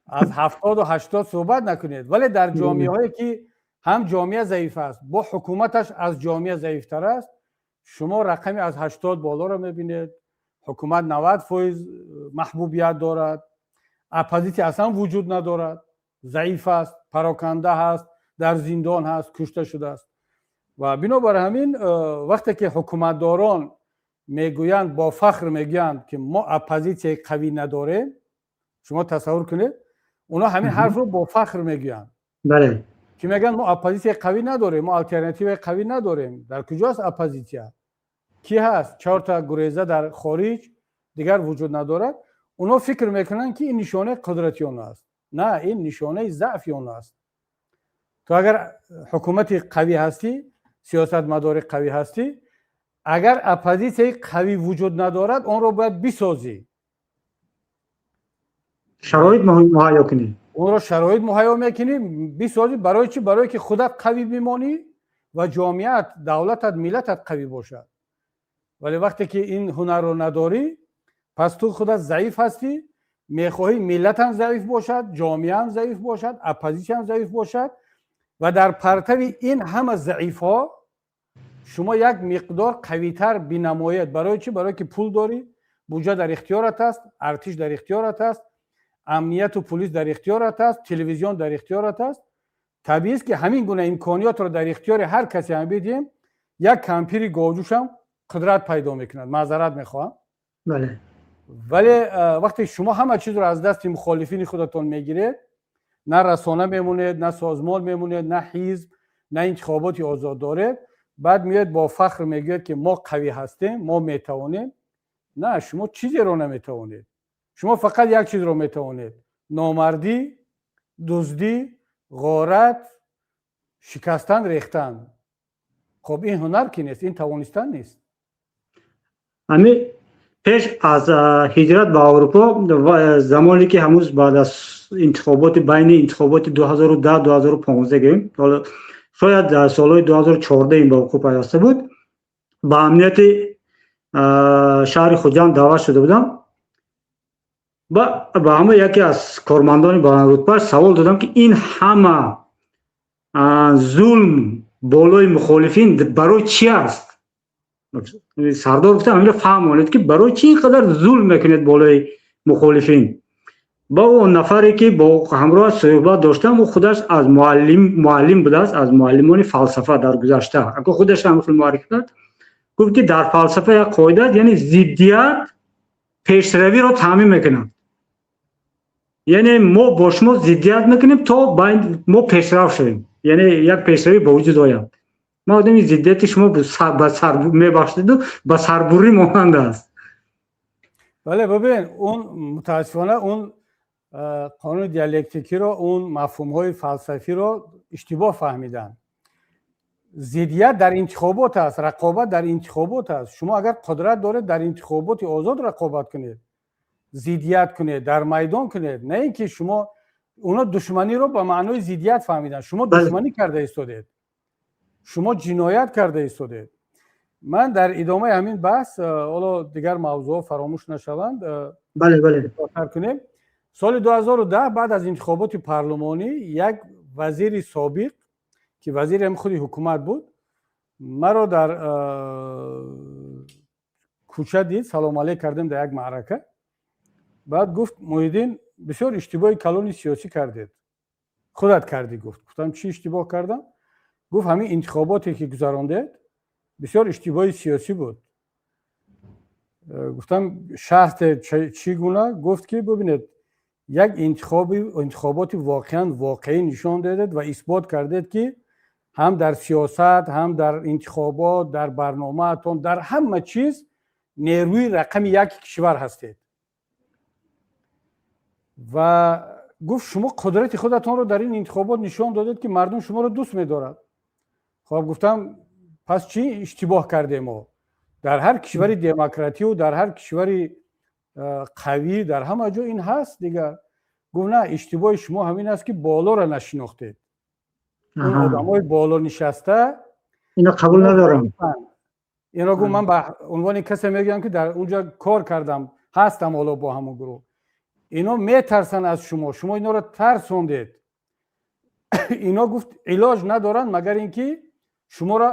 аз 70-у 80 суҳбат накунед, вале дар ҷомеаҳое, ки Ҳам ҷомеа заиф аст, бо ҳукуматаш аз ҷомеа заифтар аст. Шумо рақами аз 80 болоро мебинед, ҳукумат 90% маҳбубият дорад, оппозитсия аслан вуҷуд надорад, заиф аст, пароканда ҳаст, дар зиндон ҳаст, кушта шудааст. Ва бинобар ҳамин вақте ки ҳукуматдорон мегӯянд, бо фахр мегӯянд, ки мо оппозитсияи қавӣ надорем, шумо тасаввур кунед, онҳо ҳамин ҳарфро бо фахр мегӯянд, ки мегӯянд: мо оппозитсияи қавӣ надорем, мо алтернативаи қавӣ надорем. Дар куҷоаст оппозитсия? Кӣ ҳаст? Чорта гуреза дар хориҷ, дигар вуҷуд надорад. Онҳо фикр мекунанд, ки ин нишонаи қудрати онҳо аст. На, ин нишонаи заъфи онҳо аст. Ту агар ҳукумати қавӣ ҳастӣ, сиёсатмадори қавӣ ҳастӣ, агар оппозитсияи қавӣ вуҷуд надорад, онро бояд бисозӣ. Шароит муҳайё кунӣ. Онро шароит муҳайё мекунӣ, бисозӣ. Барои чӣ? Барое ки худат қавӣ бимонӣ ва ҷомеаат, давлатат, миллатат қавӣ бошад. Вале вақте ки ин ҳунарро надорӣ, пас ту худат заиф ҳастӣ, мехоҳӣ миллатам заиф бошад, ҷомеаам заиф бошад, оппозитсиям заиф бошад. Ва дар партави ин ҳама заифҳо шумо як миқдор қавитар бинамоед. Барои чӣ? Барое ки пул дорӣ, буҷа дар ихтиёрат аст, артиш дар ихтиёрат аст, амнияту пулис дар ихтиёрат аст, телевизион дар ихтиёрат аст. Табиист, ки ҳамин гуна имкониётро дар ихтиёри ҳар касе ҳам бидиҳем, як кампири говҷӯшам қудрат пайдо мекунад. Маъзарат мехоҳам. Вале вақте шумо ҳама чизро аз дасти мухолифини худатон мегиред, на расона мемонед, на созмон мемонед, на ҳизб, на интихоботи озод доред, баъд меоед, бо фахр мегӯяд, ки мо қавӣ ҳастем, мо метавонем. На, шумо чизеро наметавонед. Шумо фақат як чизро метавонед: номардӣ, дуздӣ, ғорат, шикастан, рехтан. Хоб, ин ҳунар ки нест, ин тавонистан нест. Ҳами пеш аз ҳиҷрат ба Аврупо, замоне ки ҳанӯз баъд аз интихоботи, байни интихоботи 2010, 2015 гӯем, шояд дар солҳои 2014 ин ба вуқӯъ пайваста буд, ба амнияти шаҳри Хуҷанд даъват шуда будам. Ба ҳама яке аз кормандони баландрутбааш савол додам, ки ин ҳама зулм болои мухолифин барои чӣ аст? Сардор, гуфтам, ҳаминро фаҳмонед, ки барои чӣ ин қадар зулм мекунед болои мухолифин. Ба он нафаре ки бо ҳамроҳаш суҳбат доштам, ӯ худаш аз муаллим будааст, аз муаллимони фалсафа дар гузашта, ако худаш ҳам хел муаррифӣ кард, гуфт, ки дар фалсафа як қоида аст, яъне зиддият пешравиро таъмин мекунад. Яъне мо бо шумо зиддият мекунем, то мо пешрав шавем, яъне як пешравӣ ба вуҷуд ояд. Ма одами зиддияти шумо мебахшиду ба сарбурӣ монанд аст. Бале, бибин, он мутаассифона он қонуни диалектикиро, он мафҳумҳои фалсафиро иштибоҳ фаҳмиданд. Зиддият дар интихобот аст, рақобат дар интихобот аст. Шумо агар қудрат доред, дар интихоботи озод рақобат кунед, зиддият кунед, дар майдон кунед, на ин ки шумо, онҳо душманиро ба маънои зиддият фаҳмиданд. Шумо душманӣ карда истодед, шумо ҷиноят карда истодед. Ман дар идомаи ҳамин баҳс, ҳоло дигар мавзӯъҳо фаромӯш нашаванд, бале бале кунем. Соли 2010 баъд аз интихоботи парлумонӣ як вазири собиқ, ки вазири ҳам худи ҳукумат буд, маро дар кӯча дид, салом алейк кардем дар як маърака. Баъд гуфт: «Муҳиддин, бисёр иштибоҳи калони сиёсӣ кардед, худат кардӣ», гуфт. Гуфтам: «Чӣ иштибоҳ кардам?» Гуфт: «Ҳамин интихоботе ки гузарондед, бисёр иштибоҳи сиёсӣ буд». Гуфтам: «Шарҳ, чӣ гуна?» Гуфт, ки бибинед, як интихоботи воқеан воқеӣ нишон додед ва исбот кардед, ки ҳам дар сиёсат, ҳам дар интихобот, дар барномаатон, дар ҳама чиз нерӯи рақами яки кишвар ҳастед. Ва гуфт: «Шумо қудрати худатонро дар ин интихобот нишон додед, ки мардум шуморо дӯст медорад». Хоб, гуфтам, пас чӣ иштибоҳ кардем мо? Дар ҳар кишвари демократию дар ҳар кишвари қавӣ, дар ҳама ҷо ин ҳаст дигар. Гуфт: «На, иштибоҳи шумо ҳамин аст, ки болоро нашинохтед, он одамои боло нишаста». Ино қабул надорам. Ино, гуфт, ман ба унвони касе мегӯям, ки дар он ҷо кор кардам, ҳастам ҳоло бо ҳамон гурӯҳ. Ино метарсанд аз шумо, шумо иноро тарсондед. Ино, гуфт, илоҷ надоранд, магар ин ки шуморо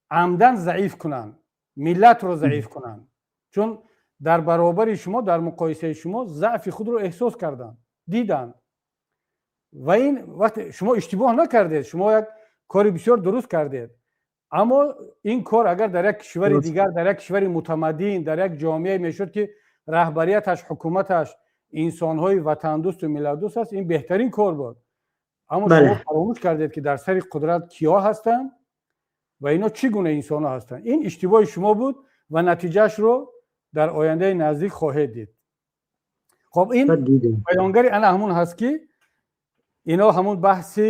амдан заиф кунанд, миллатро заиф кунанд, чун дар баробари шумо, дар муқоисаи шумо заъфи худро эҳсос карданд, диданд. Ва ин вақте шумо иштибоҳ накардед, шумо як кори бисёр дуруст кардед. Аммо ин кор агар дар як кишвари дигар, дар як кишвари мутамаддин, дар як ҷомеае мешуд, ки раҳбарияташ, ҳукуматаш инсонҳои ватандӯсту миллатдӯст аст, ин беҳтарин кор буд. Аммо шумо фаромӯш кардед, ки дар сари қудрат киҳо ҳастанд ва ино чӣ гуна инсонҳо ҳастанд. Ин иштибоҳи шумо буд ва натиҷаашро дар ояндаи наздик хоҳед дид. Хоб, ин баёнгари ана ҳамун ҳаст, ки ино ҳамун баҳси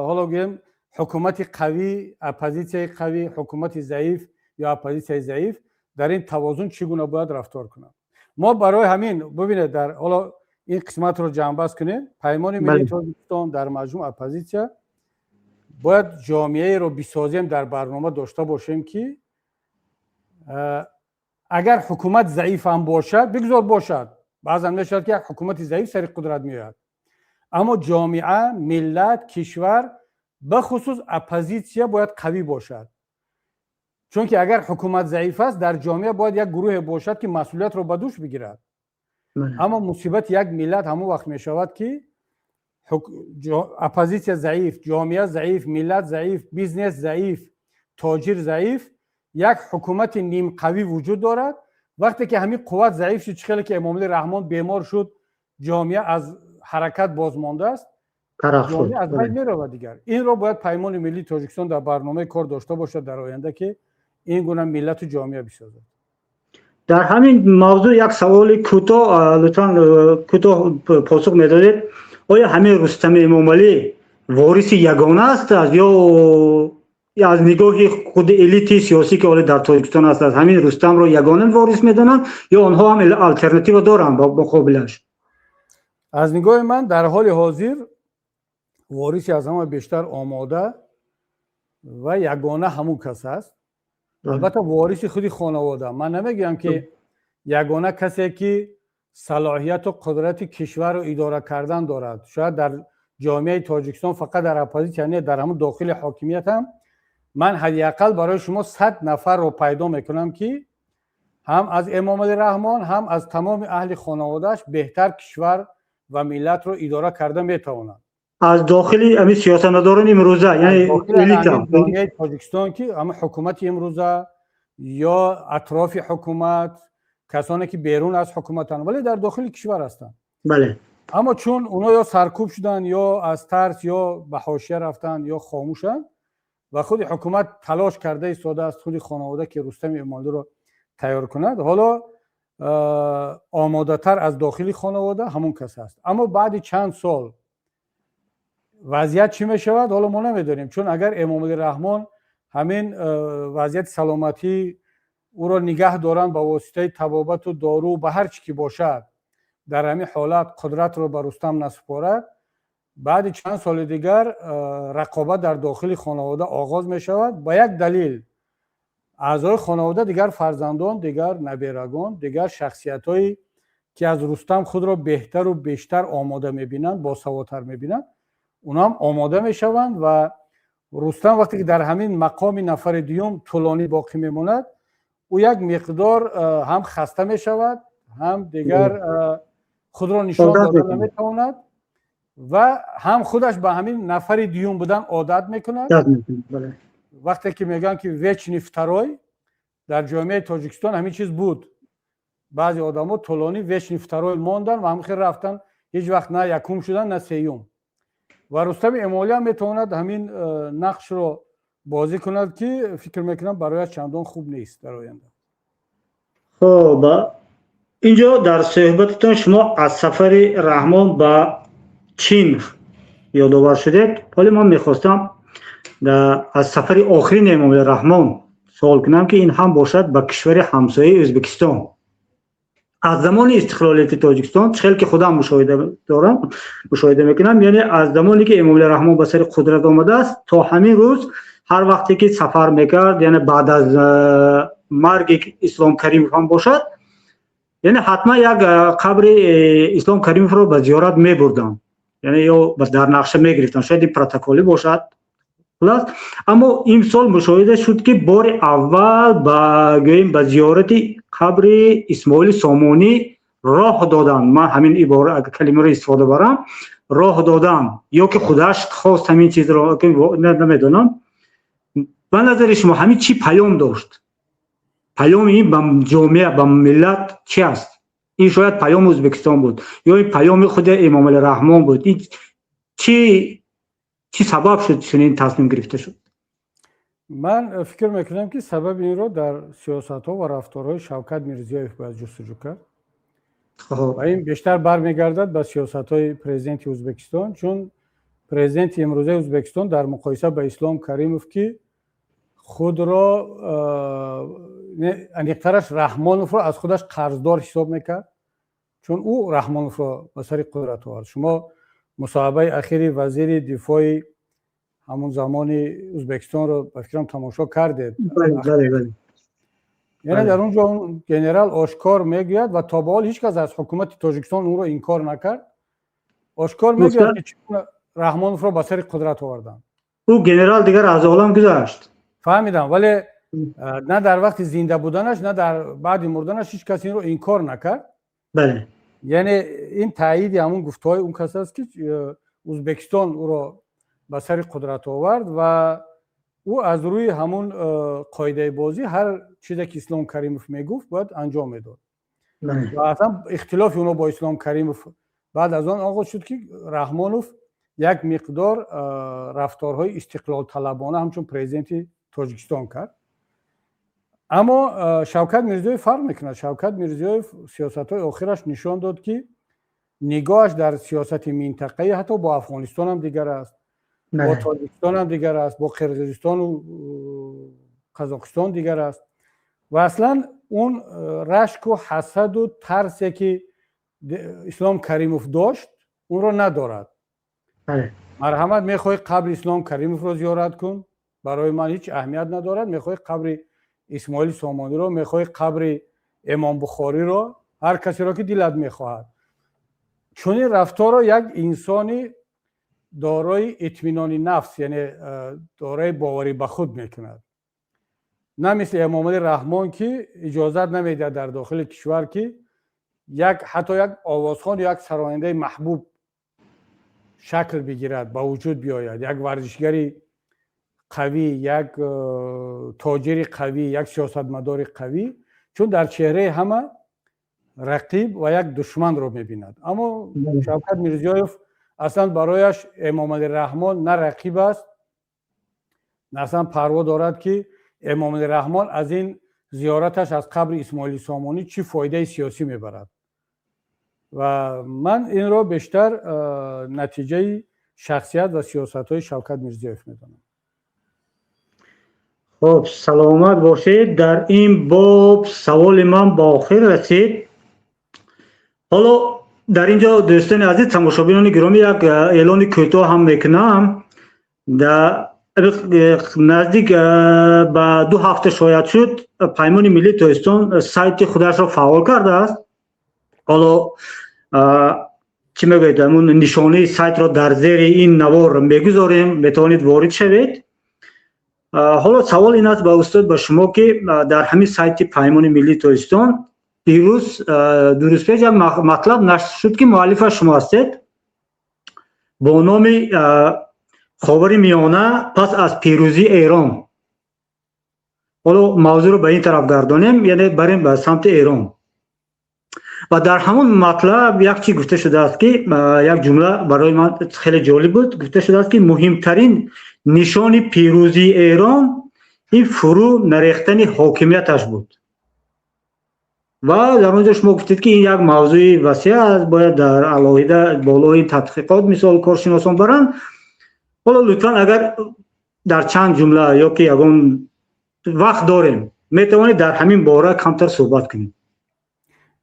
ҳоло гӯем, ҳукумати қавӣ, оппозитсияи қавӣ, ҳукумати заиф ё оппозитсияи заиф дар ин тавозун чӣ гуна бояд рафтор кунад. Мо барои ҳамин, бубинед, дар ҳоло ин қисматро ҷамъбаст кунем, Паймони миллии Тоҷикистон, дар маҷмӯъ оппозитсия, бояд ҷомеаеро бисозем, дар барнома дошта бошем, ки агар ҳукумат заиф ҳам бошад, бигзор бошад, баъзан мешавад, ки як ҳукумати заиф сари қудрат меояд, аммо ҷомеа, миллат, кишвар, бахусус оппозитсия бояд қавӣ бошад. Чунки агар ҳукумат заиф аст, дар ҷомеа бояд як гурӯҳе бошад, ки масъулиятро ба дӯш бигирад. Аммо мусибати як миллат ҳамон вақт мешавад, ки оппозитсия заиф, ҷомеа заиф, миллат заиф, бизнес заиф, тоҷир заиф, як ҳукумати нимқавӣ вуҷуд дорад. Вақте ки ҳамин қувват заиф шуд, чӣ хеле ки Эмомалӣ Раҳмон бемор шуд, ҷомеа аз ҳаракат боз мондааст, ҷомеа аз байн меравад дигар. Инро бояд Паймони миллии Тоҷикистон дар барномаи кор дошта бошад дар оянда, ки ин гуна миллату ҷомеа бисозад. Дар ҳамин мавзӯъ як саволи кӯтоҳ, лутфан кӯтоҳ посух медодед. Оё ҳамин Рустами Эмомалӣ вориси ягона аст ё аз нигоҳи худи элити сиёсӣ, ки ҳоле дар Тоҷикистон аст, ҳамин Рустамро ягона ворис медонанд ё онҳо ҳам алтернатива доранд ба муқобилаш? Аз нигоҳи ман, дар ҳоли ҳозир вориси аз ҳама бештар омода ва ягона ҳамун кас аст. Албатта, вориси худи хонавода. Ман намегӯям, ки ягона касе, ки салоҳияту қудрати кишварро идора кардан дорад. Шояд дар ҷомеаи Тоҷикистон, фақат дар оппозитсия не, дар ҳамун дохили ҳокимият ҳам ман ҳадди ақал барои шумо 100 нафарро пайдо мекунам, ки ҳам аз Эмомалӣ Раҳмон, ҳам аз тамоми аҳли хонаводааш беҳтар кишвар ва миллатро идора карда метавонанд. Аз дохили ҳамин сиёсатмадорони имрӯза, яъне элита? Ҷомеаи Тоҷикистон, ки ҳама ҳукумати имрӯза ё атрофи ҳукумат, касоне ки берун аз ҳукуматанд, вале дар дохили кишвар ҳастанд. Аммо чун оно ё саркӯб шуданд, ё аз тарс, ё ба ҳошия рафтанд, ё хомӯшанд ва худи ҳукумат талош карда истодааст, худи хонавода, ки Рустами Эмомалиро тайёр кунад. Ҳоло омодатар аз дохили хонавода ҳамон кас аст. Аммо баъди чанд сол вазъият чӣ мешавад, ҳоло мо намедонем. Чун агар Эмомалӣ Раҳмон ҳамин вазъияти саломатӣ ӯро нигаҳ доранд ба воситаи табобату дору, ба ҳар чӣ ки бошад, дар ҳамин ҳолат қудратро ба Рустам насупорад, баъди чанд соли дигар рақобат дар дохили хонавода оғоз мешавад. Ба як далел: аъзои хонавода, дигар фарзандон, дигар наберагон, дигар шахсиятҳое, ки аз Рустам худро беҳтару бештар омода мебинанд, босаводтар мебинанд, онҳам омода мешаванд. Ва Рустам вақте ки дар ҳамин мақоми нафари дуюм тӯлонӣ боқӣ мемонад, ӯ як миқдор ҳам хаста мешавад, ҳам дигар худро нишон дода наметавонад ва ҳам худаш ба ҳамин нафари дуюм будан одат мекунад. Вақте ки мегӯянд, ки вечный второй, дар ҷомеаи Тоҷикистон ҳамин чиз буд. Баъзе одамо тӯлонӣ вечный второй монданд ва ҳамин хел рафтанд, ҳеҷ вақт на якум шуданд, на сеюм. Ва Рустами Эмомалӣ ҳам метавонад ҳамин нақшро бозӣ кунад, ки фикр мекунам, барояш чандон хуб нест дар оянда. Хуб, инҷо дар суҳбататон шумо аз сафари Раҳмон ба Чин ёдовар шудед. Ҳоле ман мехостам аз сафари охирини Эмомалӣ Раҳмон суол кунам, ки ин ҳам бошад ба кишвари ҳамсояи Ӯзбекистон. Аз замони истиқлолияти Тоҷикистон, чӣ хел ки худам мушоҳида дорам, мушоҳида мекунам, яъне аз замоне ки Эмомалӣ Раҳмон ба сари қудрат омадааст то ҳамин рӯз, ҳар вақте ки сафар мекард, яъне баъд аз марги Ислом Каримов ҳам бошад, яъне ҳатман як қабри Ислом Каримовро ба зиёрат мебурданд. Яъне ё дар нақша мегирифтанд, шояд ин протоколӣ бошад. Хулас, аммо имсол мушоҳида шуд, ки бори аввал ба, гӯем, ба зиёрати қабри Исмоили Сомонӣ роҳ доданд. Ман ҳамин ибора, калимаро истифода барам, роҳ додам ё ки худаш хост ҳамин чизро, намедонам. Ба назари шумо, ҳамин чӣ паём дошт? Паёми ин ба ҷомеа, ба миллат чӣ аст? Ин шояд паёми Ӯзбекистон буд ё ин паёми худи Эмомалӣ Раҳмон буд? Ин чӣ сабаб шуд, чунин тасмим гирифта шуд? Ман фикр мекунам, ки сабаби инро дар сиёсатҳо ва рафторҳои Шавкат Мирзиёев бояд ҷустуҷӯ кард ва ин бештар бармегардад ба сиёсатҳои президенти Ӯзбекистон, чун президенти имрӯзаи Ӯзбекистон дар муқоиса ба Ислом Каримов, ки худро, аниқтараш, Раҳмоновро аз худаш қарздор ҳисоб мекард, чун ӯ Раҳмоновро ба сари қудрат овард. Шумо мусоҳибаи ахири вазири дифои ҳамун замони Ӯзбекистонро, ба фикрам, тамошо кардед. Яъне дар он ҷо он генерал ошкор мегӯяд, ва то ба ҳол ҳеҷ кас аз ҳукумати Тоҷикистон ӯро инкор накард, ошкор мегӯяд, ки чӣ гуна Раҳмоновро ба сари қудрат оварданд. Ӯ генерал дигар аз олам гузашт. Фаҳмидам, вале на дар вақти зинда буданаш, на дар баъди мурданаш ҳеҷ кас инро инкор накард. Яъне ин таъйиди ҳамун гуфтаҳои он кас аст, ки Ӯзбекистон ӯро ба сари қудрат овард ва ӯ аз рӯи ҳамун қоидаи бозӣ ҳар чизе ки Ислом Каримов мегуфт, бояд анҷом медод. Ва аслан ихтилофи онҳо бо Ислом Каримов баъд аз он оғоз шуд, ки Раҳмонов як миқдор рафторҳои истиқлолталабона ҳамчун президенти Тоҷикистон кард. Аммо Шавкат Мирзиёев фарқ мекунад. Шавкат Мирзиёев сиёсатҳои охираш нишон дод, ки нигоҳаш дар сиёсати минтақаӣ ҳатто бо Афғонистонам дигар аст, бо Тоҷикистонам дигар аст, бо Қирғизистону Қазоқистон дигар аст. Ва аслан он рашку ҳасаду тарсе, ки Ислом Каримов дошт, онро надорад. Марҳамат, мехоҳӣ, қабри Ислом Каримовро зиёрат кун, барои ман ҳеҷ аҳамият надорад. Мехоҳӣ, қабри Исмоили Сомониро, мехоҳӣ, қабри Имом Бухориро, ҳар касеро ки дилат мехоҳад. Чунин рафторро як инсони дорои итминони нафс, яъне дорои боварӣ ба худ мекунад, на мисли Эмомалӣ Раҳмон, ки иҷозат намедиҳад дар дохили кишвар, ки як ҳатто як овозхон, як сарояндаи маҳбуб шакл бигирад, ба вуҷуд биёяд, як варзишгари қавӣ, як тоҷири қавӣ, як сиёсатмадори қавӣ, чун дар чеҳраи ҳама рақиб ва як душманро мебинад. Аммо Шавкат Мирзиёев аслан барояш Эмомалӣ Раҳмон на рақиб аст, на аслан парво дорад, ки Эмомалӣ Раҳмон аз ин зиёраташ аз қабри Исмоили Сомонӣ чӣ фоидаи сиёсӣ мебарад. Ва ман инро бештар натиҷаи шахсият ва сиёсатҳои Шавкат Мирзиёев медонам. Хуб, саломат бошед. Дар ин боб саволи ман ба охир расид. Ҳоло дар ин ҷо, дӯстони азиз, тамошобинони гиромӣ, як эълони кӯтоҳ ҳам мекунам. Наздик ба 2 ҳафта шояд шуд, Паймони миллии Тоҷикистон сайти худашро фаъол кардааст. Ҳоло чӣ мегӯед, ҳамун нишонаи сайтро дар зери ин навор мегузорем, метавонед ворид шавед. Ҳоло савол ин аст ба устод, ба шумо, ки дар ҳамин сайти Паймони миллии Тоҷикистон дирӯз, 2 рӯз пеш як матлаб нашр шуд, ки муаллифаш шумо ҳастед, бо номи «Ховари Миёна пас аз пирӯзии Эрон». Ҳоло мавзӯъро ба ин тараф гардонем, яъне барем ба самти Эрон. Ва дар ҳамон матлаб як чиз гуфта шудааст, ки як ҷумла барои ман хеле ҷолиб буд. Гуфта шудааст, ки муҳимтарин нишони пирӯзии Эрон ин фурӯ нарехтани ҳокимияташ буд. Ва дар он ҷо шумо гуфтед, ки ин як мавзӯи васеъ аст, бояд дар алоҳида болои тадқиқот, мисол, коршиносон баранд. Ҳоло лутфан, агар дар чанд ҷумла ё ки ягон вақт дорем, метавонед дар ҳамин бора камтар суҳбат кунед.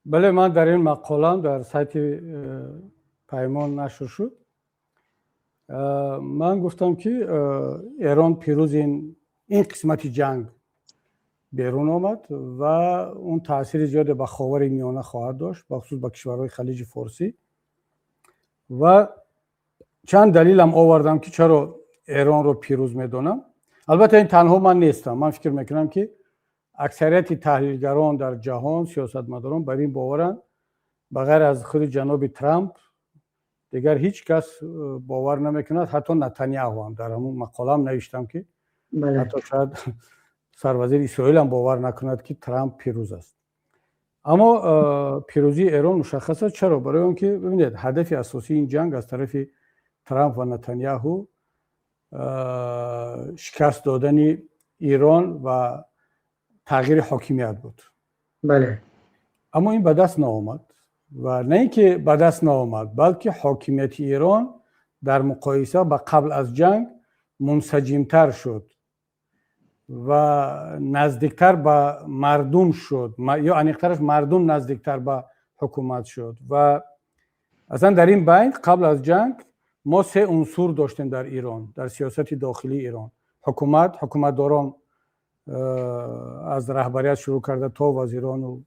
Бале, ман дар ин мақолам дар сайти Паймон нашр шуд, ман гуфтам, ки Эрон пирӯзи ин қисмати ҷанг берун омад ва он таъсири зиёде ба Ховари Миёна хоҳад дошт, бахусус ба кишварҳои Халиҷи Форсӣ. Ва Чанд далилам овардам, ки чаро Эронро пирӯз медонам. Албатта, ин танҳо ман нестам. Ман фикр мекунам, ки аксарияти таҳлилгарон дар ҷаҳон, сиёсатмадорон бар ин боваранд. Ба ғайр аз худи ҷаноби Трамп дигар ҳеҷ кас бовар намекунад. Ҳатто Натаняҳу ҳам, дар ҳамун мақолаам навиштам, ки ҳатто шояд сарвазири Исроил ҳам бовар накунад, ки Трамп пирӯз аст. Аммо пирӯзии Эрон мушаххас аст. Чаро? Барои он ки, бибинед, ҳадафи асосии ин ҷанг аз тарафи Трамп ва Натаняҳу шикаст додани Ирон ва тағйири ҳокимият буд. Аммо ин ба даст наомад ва на ин ки ба даст наомад, балки ҳокимияти Эрон дар муқоиса ба қабл аз ҷанг мунсаҷимтар шуд ва наздиктар ба мардум шуд, ё аниқтараш, мардум наздиктар ба ҳукумат шуд. Ва аслан дар ин байн, қабл аз ҷанг, мо се унсур доштем дар Ирон, дар сиёсати дохилии Эрон: ҳукумат, ҳукуматдорон, аз раҳбарият шурӯъ карда то вазирону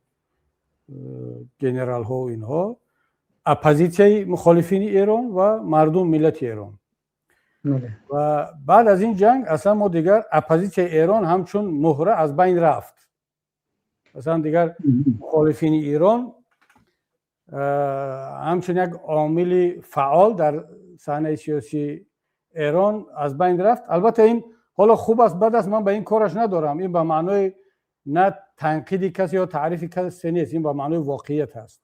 генералҳо, инҳо, оппозитсияи мухолифини Эрон ва мардум, миллати Эрон. Ва баъд аз ин ҷанг аслан мо дигар оппозитсияи Эрон ҳамчун муҳра аз байн рафт. Аслан дигар мухолифини Эрон ҳамчун як омили фаъол дар саҳнаи сиёсии Эрон аз байн рафт. Албатта, ин ҳоло хуб аст, бад аст, ман ба ин кораш надорам. Ин ба маънои на танқиди касе ё таърифи касе нест, ин ба маънои воқеият аст.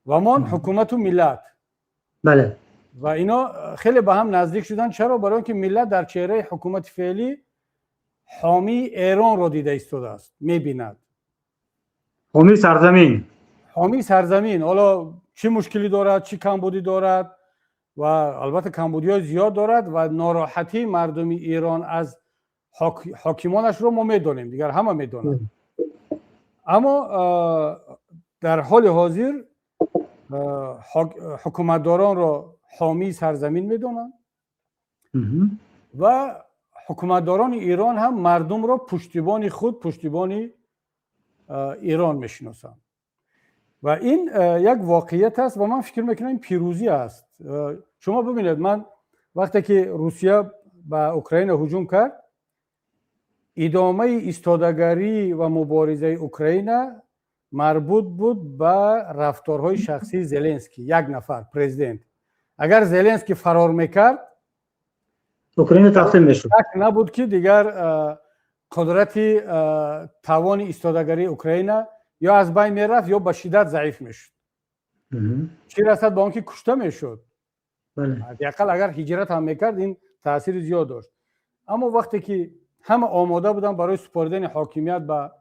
Ва монд ҳукумату миллат. Ва ино хеле ба ҳам наздик шуданд. Чаро? Барои он ки миллат дар чеҳраи ҳукумати феълӣ ҳомии Эронро дида истодааст, мебинад. Ҳомии сарзамин. Ҳомии сарзамин. Ҳоло чӣ мушкилӣ дорад, чӣ камбудӣ дорад, ва албатта, камбудиҳои зиёд дорад, ва нороҳатии мардуми Эрон аз ҳокимонашро мо медонем, дигар ҳама медонанд. Аммо дар ҳоли ҳозир ҳукуматдоронро ҳомии сарзамин медонанд ва ҳукуматдорони Эрон ҳам мардумро пуштибони худ, пуштибони Эрон мешиносанд. Ва ин як воқеият аст ва ман фикр мекунам, ин пирӯзӣ аст. Шумо бибинед, ман вақте ки Русия ба Украина ҳуҷум кард, идомаи истодагарӣ ва муборизаи Украина марбут буд ба рафторҳои шахсии Зеленский, як нафар президент. Агар Зеленский фарор мекард, Украина тақсим мешуд. Набуд, ки дигар қудрати, тавони истодагарии Украина ё аз байн мерафт, ё ба шиддат заиф мешуд, чӣ расад ба он ки кушта мешуд. Ҳадди ақал агар ҳиҷрат ҳам мекард, ин таъсири зиёд дошт. Аммо вақте ки ҳама омода буданд барои супоридани ҳокимият ба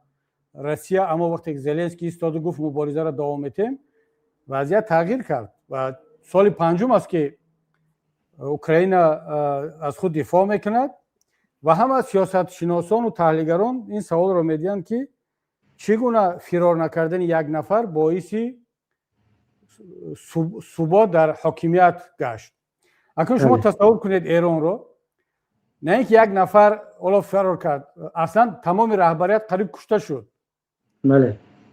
Россия, аммо вақте ки Зеленский истоду гуфт: «Муборизаро давом метем», вазъият тағйир кард. Ва соли панҷум аст, ки Украина аз худ дифоъ мекунад ва ҳама сиёсатшиносону таҳлилгарон ин саволро медиҳанд, ки чӣ гуна фирор накардани як нафар боиси субот дар ҳокимият гашт. Акнун шумо тасаввур кунед Эронро: на ин ки як нафар ҳоло фарор кард, аслан тамоми раҳбарият қариб кушта шуд,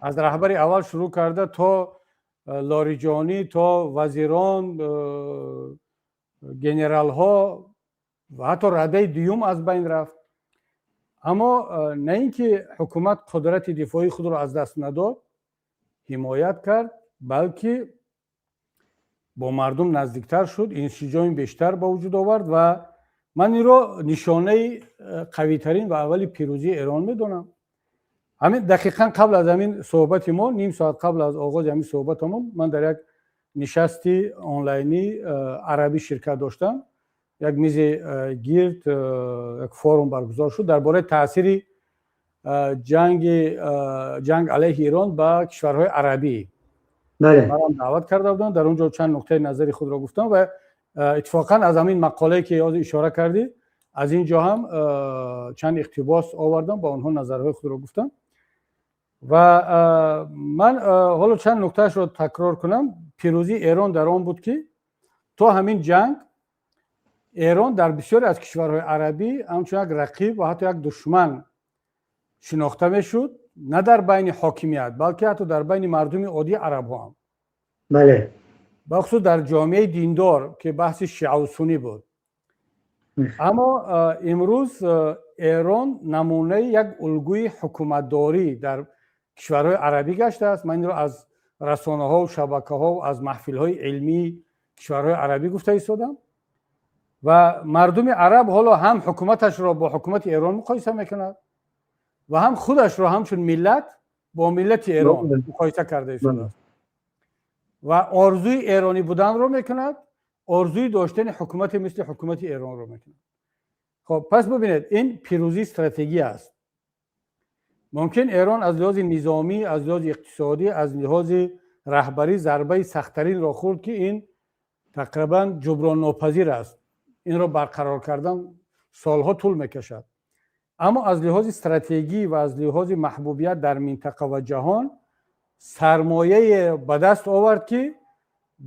аз раҳбари аввал шурӯъ карда то Лориҷонӣ, то вазирон, генералҳо ва ҳатто радаи дуюм аз байн рафт. Аммо на ин ки ҳукумат қудрати дифоии худро аз даст надод, ҳимоят кард, балки бо мардум наздиктар шуд, инсиҷоми бештар ба вуҷуд овард. Ва ман инро нишонаи қавитарин ва аввали пирӯзии Эрон медонам. Ҳамин дақиқан қабл аз ҳамин суҳбати мо, ним соат қабл аз оғози ҳамин суҳбатамон, ман дар як нишасти онлайнӣ арабӣ ширкат доштам. Як мизи гирд, як форум баргузор шуд дар бораи таъсири ҷанг алайҳи Эрон ба кишварҳои арабӣ. Манам даъват карда будам. Дар он ҷо чанд нуқтаи назари худро гуфтам ва иттифоқан аз ҳамин мақолае, ки ҳозир ишора кардӣ, аз ин ҷо ҳам чанд иқтибос овардам, ба онҳо назарҳои худро гуфтам. Ва ман ҳоло чанд нуктаашро такрор кунам. Пирӯзии Эрон дар он буд, ки то ҳамин ҷанг Эрон дар бисёре аз кишварҳои арабӣ ҳамчун як рақиб ва ҳатто як душман шинохта мешуд, на дар байни ҳокимият, балки ҳатто дар байни мардуми оддии арабҳо ҳам. Бахусус дар ҷомеаи диндор, ки баҳси шиаву сунӣ буд. Аммо имрӯз Эрон намунаи як улгӯи ҳукуматдорӣ дар кишварҳои арабӣ гаштааст. Ман инро аз расонаҳову шабакаҳо, аз маҳфилҳои илмии кишварҳои арабӣ гуфта истодам. Ва мардуми араб ҳоло ҳам ҳукуматашро бо ҳукумати Эрон муқоиса мекунад ва ҳам худашро ҳамчун миллат бо миллати Эрон муқоиса карда истодааст ва орзуи эронӣ буданро мекунад, орзуи доштани ҳукумате мисли ҳукумати Эронро мекунад. Хоб, пас бубинед, ин пирӯзии стратегӣ аст. Мумкин Эрон аз лиҳози низомӣ, аз лиҳози иқтисодӣ, аз лиҳози раҳбарӣ зарбаи сахттаринро хӯрд, ки ин тақрибан ҷуброннопазир аст, инро барқарор кардан солҳо тӯл мекашад. Аммо аз лиҳози стратегӣ ва аз лиҳози маҳбубият дар минтақа ва ҷаҳон сармояе ба даст овард, ки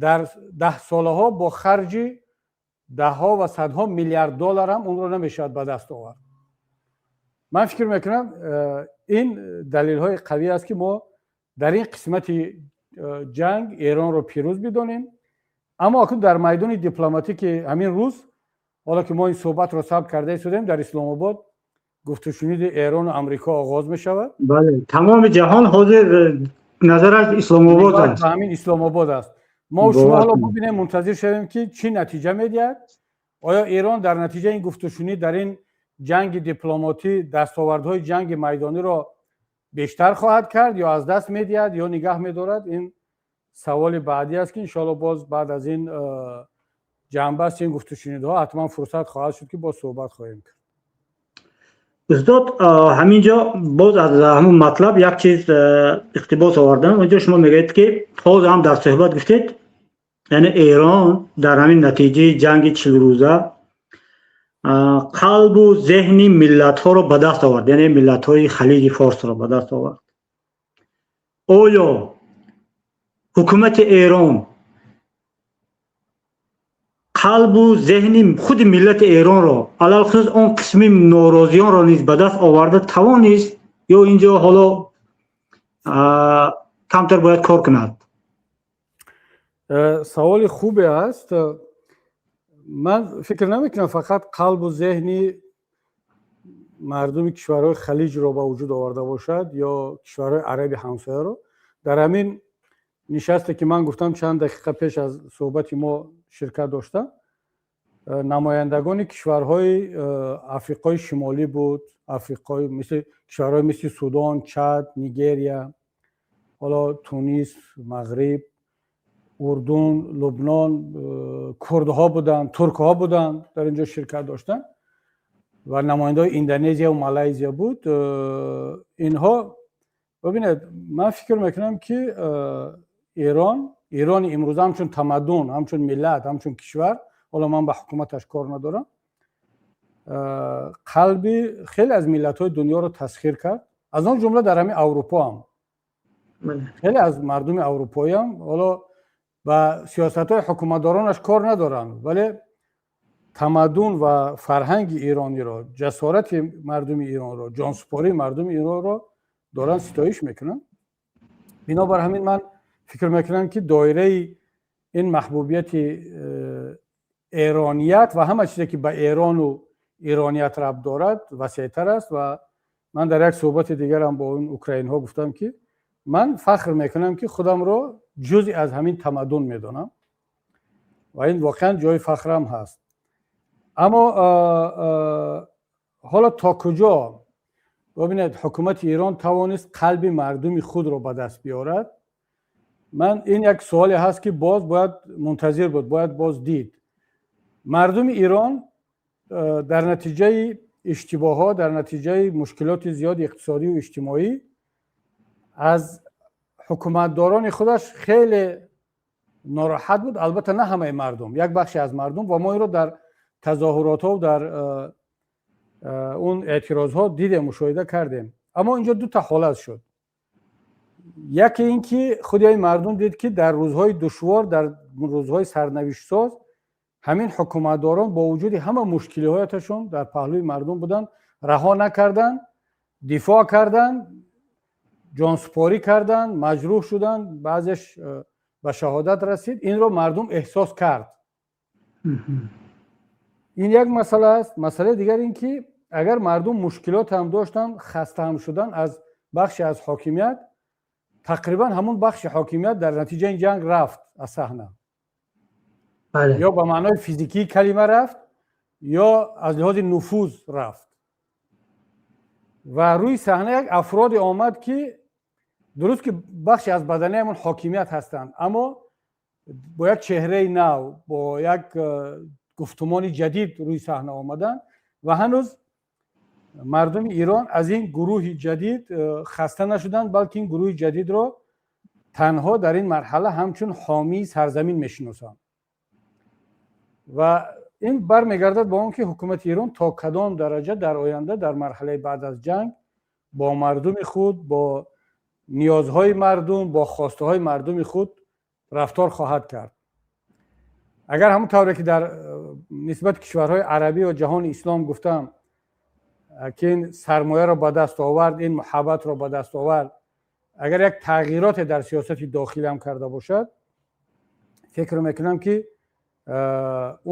дар даҳсолаҳо бо харҷи даҳҳо ва садҳо миллиард доллар ҳам онро намешавад ба даст овард. Ман фикр мекунам, ин далелҳои қавӣ аст, ки мо дар ин қисмати ҷанг Эронро пирӯз бидонем. Аммо акнун дар майдони дипломатӣ, ки ҳамин рӯз, ҳоло ки мо ин суҳбатро сабт карда истодем, дар Исломобод гуфтушуниди Эрону Амрико оғоз мешавад. Бале, тамоми ҷаҳон ҳозир назараш Исломобод аст. Ҳамин Исломобод аст. Мо шумо ҳоло бубинем, мунтазир шавем, ки чӣ натиҷа медиҳад. Оё Эрон дар натиҷаи ин гуфтушунид, дар ин ҷанги дипломатӣ дастовардҳои ҷанги майдониро бештар хоҳад кард ё аз даст медиҳад ё нигаҳ медорад? Ин саволи баъдӣ аст, ки иншоалло боз баъд аз ин ҷанбаст, ин гуфтушунидҳо ҳатман фурсат хоҳад шуд, ки боз суҳбат хоҳем кард. Устод, ҳамин ҷо боз аз ҳамун матлаб як чиз иқтибос овардам. Онҷо шумо мегӯед, ки ҳозир ҳам дар суҳбат гуфтед, яъне Эрон дар ҳамин натиҷаи ҷанги 40 рӯза қалбу зеҳни миллатҳоро ба даст овард, яъне миллатҳои Халиҷи Форсро ба даст овард. Оё ҳукумати Эрон қалбу зеҳни худи миллати Эронро, алалхусус он қисми норозиёнро низ ба даст оварда тавонист ё ин ҷо ҳоло камтар бояд кор кунад? Саволи хубе аст. Ман фикр намекунам фақат қалбу зеҳни мардуми кишварҳои Халиҷро ба вуҷуд оварда бошад ё кишварҳои араби ҳамсояро. Дар ҳамин нишасте, ки ман гуфтам, чанд дақиқа пеш аз суҳбати мо ширкат доштам, намояндагони кишварҳои Африқои Шимолӣ буд, Африқои мисли кишварҳои мисли Судон, Чад, Нигерия, ҳоло Тунис, Мағриб, Урдун, Лубнон, курдҳо буданд, туркҳо буданд, дар ин ҷо ширкат доштанд ва намояндаҳои Индонезия ва Малайзия буд. Инҳо, бибинед, ман фикр мекунам, ки Эрон, Эрони имрӯза ҳамчун тамаддун, ҳамчун миллат, ҳамчун кишвар, ҳоло ман ба ҳукуматаш кор надорам, қалби хеле аз миллатҳои дунёро тасхир кард, аз он ҷумла дар ҳамин Аврупо ҳам. Хеле аз мардуми аврупоиам ҳоло ба сиёсатҳои ҳукуматдоронаш кор надоранд, вале тамаддун ва фарҳанги эрониро, ҷасорати мардуми Эронро, ҷонсупории мардуми Эронро доранд ситоиш мекунанд. Бинобар ҳамин ман фикр мекунам, ки доираи ин маҳбубияти эроният ва ҳама чизе, ки ба Эрону эроният рабт дорад, васеътар аст. Ва ман дар як суҳбати дигарам бо он украинҳо гуфтам, ки ман фахр мекунам, ки худамро ҷузъи аз ҳамин тамаддун медонам ва ин воқеан ҷои фахрам ҳаст. Аммо ҳоло то куҷо, бибинед, ҳукумати Эрон тавонист қалби мардуми худро ба даст биёрад, ман ин як суоле ҳаст, ки боз бояд мунтазир буд, бояд боз дид. Мардуми Эрон дар натиҷаи иштибоҳҳо, дар натиҷаи мушкилоти зиёди иқтисодию иҷтимоӣ аз ҳукуматдорони худаш хеле нороҳат буд. Албатта, на ҳамаи мардум, як бахше аз мардум, ва мо инро дар тазоҳуротҳо, дар он эътирозҳо дидем, мушоҳида кардем. Аммо инҷо дута ҳолат шуд. Яке ин ки худи ин мардум дид, ки дар рӯзҳои душвор, дар рӯзҳои сарнавиштсоз ҳамин ҳукуматдорон бо вуҷуди ҳама мушкилиҳояташон дар паҳлӯи мардум буданд, раҳо накарданд, дифоъ карданд, ҷонсупорӣ карданд, маҷрӯҳ шуданд, баъзеш Ба шаҳодат расид, инро мардум эҳсос кард. Ин як масъала аст. Масъалаи дигар ин ки агар мардум мушкилот ҳам доштанд, хаста ҳам шуданд аз бахше аз ҳокимият, тақрибан ҳамун бахши ҳокимият дар натиҷаи ин ҷанг рафт аз саҳна, ё ба маънои физикии калима рафт, ё аз лиҳози нуфуз рафт ва рӯи саҳна як афроде омад, ки дуруст ки бахше аз баданаи ҳамон ҳокимият ҳастанд, аммо бо як чеҳраи нав, бо як гуфтумони ҷадид рӯи саҳна омаданд ва ҳанӯз мардуми Ирон аз ин гурӯҳи ҷадид хаста нашуданд, балки ин гурӯҳи ҷадидро танҳо дар ин марҳала ҳамчун ҳомии сарзамин мешиносанд. Ва ин бармегардад ба он ки ҳукумати Эрон то кадом дараҷа дар оянда, дар марҳалаи баъд аз ҷанг, бо мардуми худ, бо ниёзҳои мардум, бо хостаҳои мардуми худ рафтор хоҳад кард. Агар ҳамон тавре ки дар нисбати кишварҳои арабӣ ва ҷаҳони ислом гуфтам, ки ин сармояро ба даст овард, ин муҳаббатро ба даст овард, агар як тағйироте дар сиёсати дохилӣ ҳам карда бошад, фикр мекунам, ки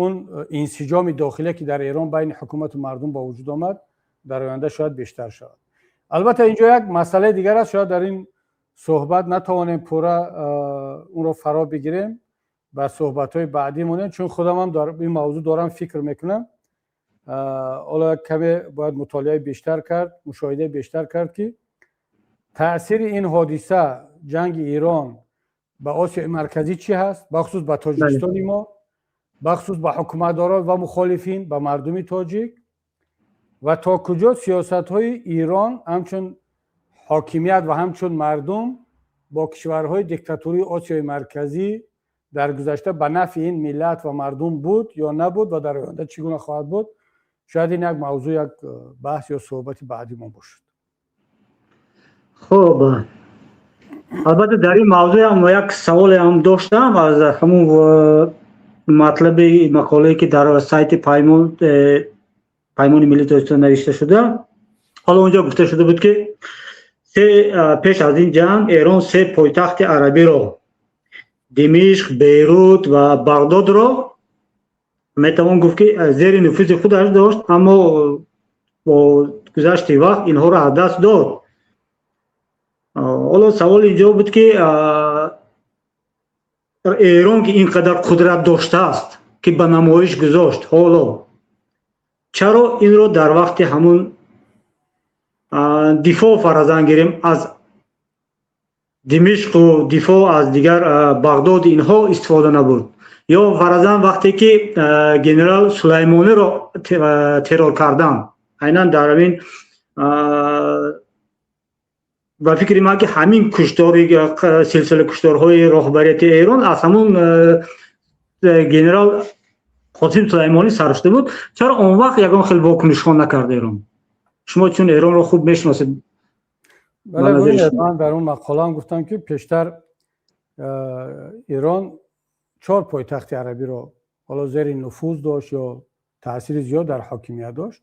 он инсиҷоми дохилие, ки дар Эрон байни ҳукумату мардум ба вуҷуд омад, дар оянда шояд бештар шавад. Албатта, инҷо як масъалаи дигар аст, шояд дар ин суҳбат натавонем пурра онро фаро бигирем, ба суҳбатҳои баъдӣ монем, чун худамам дар ин мавзӯъ дорам фикр мекунам. Ҳоло як каме бояд мутолиаи бештар кард, мушоҳидаи бештар кард, ки таъсири ин ҳодиса, ҷанги Эрон, ба Осиёи Марказӣ чӣ ҳаст, бахусус ба Тоҷикистони мо, бахусус ба ҳукуматдорон ва мухолифин, ба мардуми тоҷик, ва то куҷо сиёсатҳои Эрон ҳамчун ҳокимият ва ҳамчун мардум бо кишварҳои диктатурии Осиёи Марказӣ дар гузашта ба нафъи ин миллат ва мардум буд ё набуд ва дар оянда чӣ гуна хоҳад буд. Шояд ин як мавзӯъ, як баҳс ё суҳбати баъдӣ мо бошад. Хуб, албатта, дар ин мавзӯъ ҳам як саволе ҳам доштам аз ҳамун матлаби мақолае, ки дар сайти Паймони Миллии Тоҷикистон навишта шуда. Ҳоло онҷо гуфта шуда буд, ки се пеш аз ин ҷанг Эрон се пойтахти арабиро, Димишқ, Бейрут ва Бағдодро, метавон гуфт, ки зери нуфузи худаш дошт, аммо бо гузашти вақт инҳоро аз даст дод. Ҳоло савол инҷо буд, ки Эрон, ки ин қадар қудрат доштааст, ки ба намоиш гузошт, ҳоло чаро инро дар вақти ҳамун дифоъ, фарзан гирем, аз Димишқу дифоъ аз дигар Бағдод инҳо истифода набурд? Ё фарзан вақте ки генерал Сулаймониро террор кардан, айнан дар ҳамин, ба фикри ман, ки ҳамин куштори, силсила кушторҳои роҳбарияти Эрон аз ҳамун генерал Қосим Сулаймонӣ сар шуда буд, чаро он вақт ягон хел вокунишҳо накард Эрон? Шумо чун Эронро хуб мешиносед. Ман дар он мақолаам гуфтам, ки пештар Эрон чор пойтахти арабиро ҳоло зери нуфуз дошт ё таъсири зиёд дар ҳокимият дошт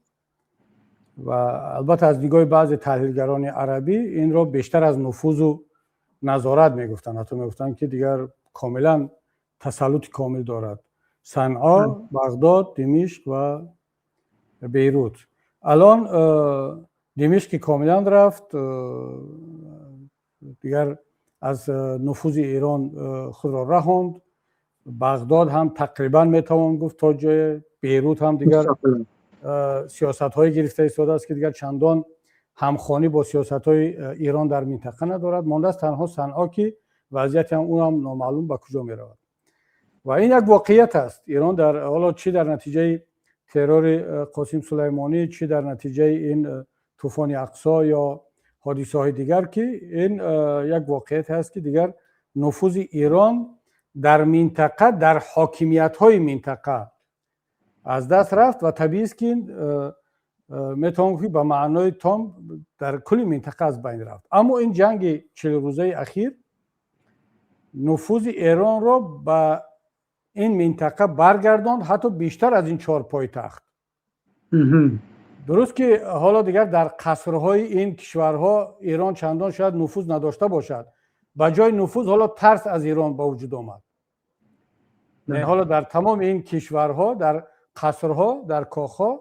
ва албатта, аз нигоҳи баъзе таҳлилгарони арабӣ, инро бештар аз нуфузу назорат мегуфтанд, ҳатто мегуфтанд, ки дигар комилан тасаллути комил дорад: Санъо, Бағдод, Димишқ ва Бейрут. Алон Димишқ ки комилан рафт, дигар аз нуфузи Эрон худро раҳонд. Бағдод ҳам тақрибан метавон гуфт то ҷое, Бейрут ҳам дигар сиёсатҳое гирифта истодааст, ки дигар чандон ҳамхонӣ бо сиёсатҳои Эрон дар минтақа надорад. Мондааст танҳо Санъо, ки вазъияти ҳам ӯ ҳам номаълум ба куҷо меравад. Ва ин як воқеият аст. Эрон дар ҳоло, чӣ дар натиҷаи террори Қосим Сулаймонӣ, чӣ дар натиҷаи ин тӯфони Ақсо ё ҳодисаҳои дигар, ки ин як воқеияте аст, ки дигар нуфузи Эрон дар минтақа, дар ҳокимиятҳои минтақа аз даст рафт ва табиист, ки метавон гуфт, ба маънои том дар кулли минтақа аз байн рафт. Аммо ин ҷанги 40 рӯзаи ахир нуфузи Эронро ба ин минтақа баргардонд, ҳатто бештар аз ин чор пойтахт. Дуруст ки ҳоло дигар дар қасрҳои ин кишварҳо Эрон чандон шояд нуфуз надошта бошад. Ба ҷои нуфуз ҳоло тарс аз Эрон ба вуҷуд омад. Ҳоло дар тамоми ин кишварҳо, дар қасрҳо, дар кохҳо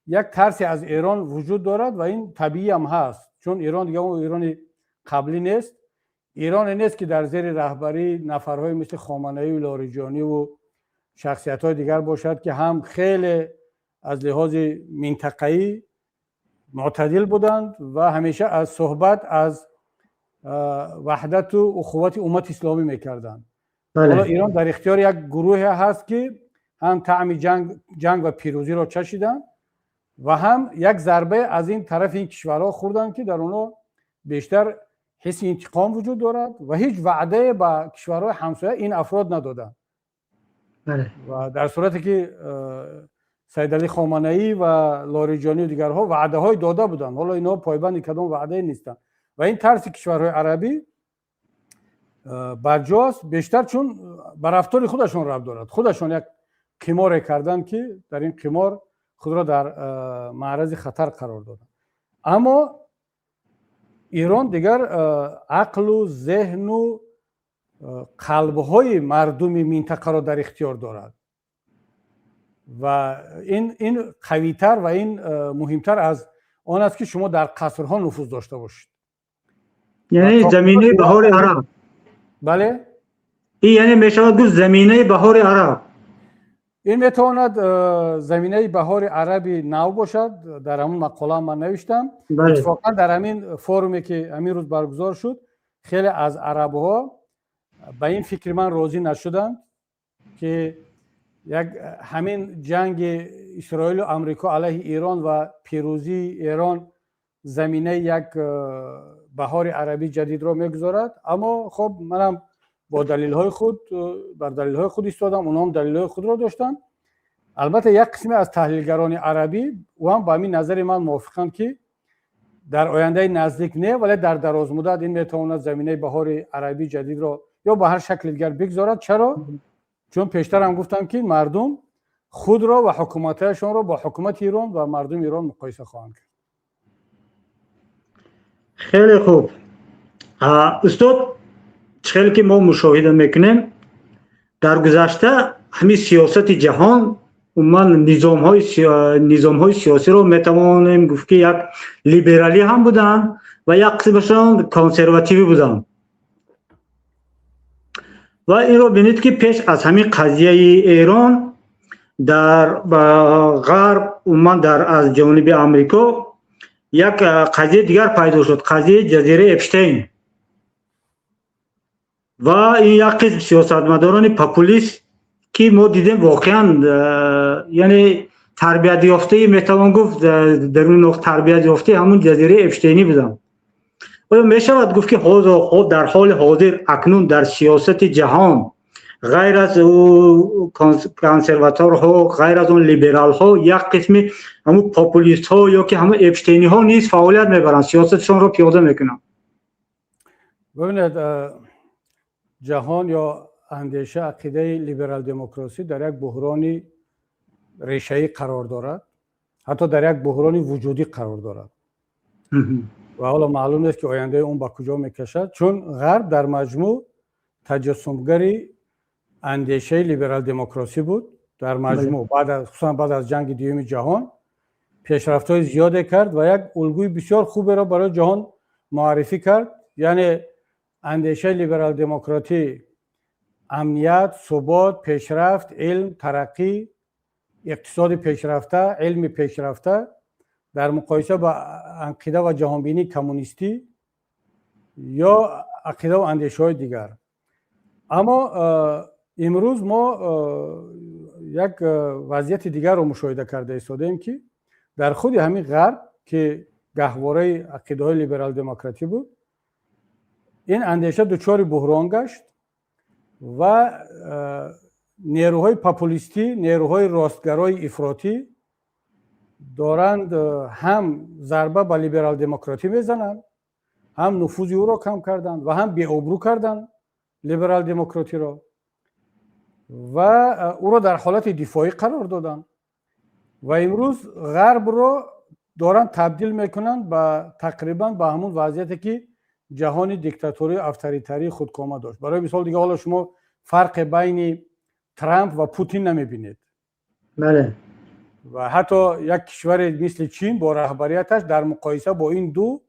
як тарсе аз Эрон вуҷуд дорад ва ин табиӣ ҳам ҳаст, чун Эрон дига он Эрони қаблӣ нест. Эроне нест, ки дар зери раҳбарии нафарҳое мисли Хоманаию Лориҷониву шахсиятҳои дигар бошад, ки ҳам хеле аз лиҳози минтақаӣ мӯътадил буданд ва ҳамеша аз суҳбат аз ваҳдату ухуввати уммати исломӣ мекарданд. Ҳоло Эрон дар ихтиёри як гурӯҳе ҳаст, ки ҳам таъми ҷанг ва пирӯзиро чашиданд ва ҳам як зарбе аз ин тарафи ин кишварҳо хӯрданд, ки дар онҳо бештар ҳисси интиқом вуҷуд дорад ва ҳеҷ ваъдае ба кишварҳои ҳамсоя ин афрод надоданд. Ва дар сурате ки Сайидалӣ Хоманаӣ ва Лориҷонию дигарҳо ваъдаҳое дода буданд, ҳоло инҳо пойбанди кадом ваъдае нестанд ва ин тарси кишварҳои арабӣ барҷост, бештар чун ба рафтори худашон рабт дорад. Худашон як қиморе карданд, ки дар ин қимор худро дар маърази хатар қарор доданд. Аммо Эрон дигар ақлу зеҳну қалбҳои мардуми минтақаро дар ихтиёр дорад ва ин қавитар ва ин муҳимтар аз он аст, ки шумо дар қасрҳо нуфуз дошта бошед. Яъне заминаи баҳори араб. Бале. Ин яъне мешавад гуфт, заминаи баҳори араб. Ин метавонад заминаи баҳори араби нав бошад. Дар ҳамун мақола ман навиштам. Иттифоқан дар ҳамин форуме, ки ҳамин рӯз баргузор шуд, хеле аз арабҳо ба ин фикри ман розӣ нашуданд, ки як ҳамин ҷанги Исроилу Амрико алайҳи Эрон ва пирӯзии Эрон заминаи як баҳори арабӣ ҷадидро мегузорад. Аммо хоб, манам бо далилҳои худ бар далилҳои худ истодам, онҳом далилҳои худро доштанд. Албатта, як қисме аз таҳлилгарони арабӣ ӯ ҳам ба ҳамин назари ман мувофиқанд, ки дар ояндаи наздик не, вале дар дарозмуддат ин метавонад заминаи баҳори арабӣ ҷадидро ё ба ҳар шакли дигар бигзорад. Чаро? Чун пештар ҳам гуфтам, ки мардум худро ва ҳукуматҳояшонро бо ҳукумати Эрон ва мардуми Эрон муқоиса хоҳанд кард. Хеле хуб, устод. Хеле ки мо мушоҳида мекунем, дар гузашта ҳамин сиёсати ҷаҳон, умуман низомҳои сиёсиро метавонем гуфт, ки як либералӣ ҳам буданд ва як қисмашон консервативӣ буданд. Ва инро бинед, ки пеш аз ҳамин қазияи Эрон дар Ғарб, умуман дар аз ҷониби Амрико як қазияи дигар пайдо шуд, қазияи ҷазираи Эпштейн. Ва ин як қисм сиёсатмадорони популист, ки мо дидем, воқеан, яъне тарбиятёфтаи, метавон гуфт, даруни тарбиятёфтаи ҳамун ҷазираи Эпштейнӣ буданд. Оё мешавад гуфт, ки дар ҳоли ҳозир акнун дар сиёсати ҷаҳон ғайр аз ӯ консерваторҳо, ғайр аз он либералҳо, як қисми ҳамун популистҳо ё ки ҳамун эпштейниҳо низ фаъолият мебаранд, сиёсатшонро пиёда мекунанд? Бибинед, ҷаҳон ё андеша, ақидаи либерал-демократсӣ дар як буҳрони решаӣ қарор дорад, ҳатто дар як буҳрони вуҷудӣ қарор дорад ва ҳоло маълум нест, ки ояндаи он ба куҷо мекашад, чун Ғарб дар маҷмӯъ таҷассумгари андешаи либерал-демократсӣ буд. Дар маҷмӯъ, хусусан баъд аз ҷанги дуюми ҷаҳон, пешрафтҳои зиёде кард ва як улгӯи бисёр хуберо барои ҷаҳон муаррифӣ кард. Яъне андешаи либерал-демократӣ амният, субот, пешрафт, илм, тараққӣ, иқтисоди пешрафта, илми пешрафта дар муқоиса ба ақида ва ҷаҳонбинии коммунистӣ ё ақидаву андешаҳои дигар. Аммо имрӯз мо як вазъияти дигарро мушоҳида карда истодаем, ки дар худи ҳамин Ғарб, ки гаҳвораи ақидаҳои либерал-демократӣ буд, ин андеша дучори буҳрон гашт ва нерӯҳои популистӣ, нерӯҳои ростгарои ифротӣ доранд ҳам зарба ба либерал-демократӣ мезананд, ҳам нуфузи ӯро кам карданд ва ҳам беобрӯ карданд либерал-демократиро ва ӯро дар ҳолати дифоӣ қарор доданд. Ва имрӯз Ғарбро доранд табдил мекунанд ба тақрибан ба ҳамун вазъияте, ки Ҷаҳони диктаторию авторитарии худкома дошт. Барои мисол, дига ҳоло шумо фарқе байни Трамп ва Путин намебинед. Ва ҳатто як кишваре мисли Чин бо раҳбарияташ дар муқоиса бо ин ду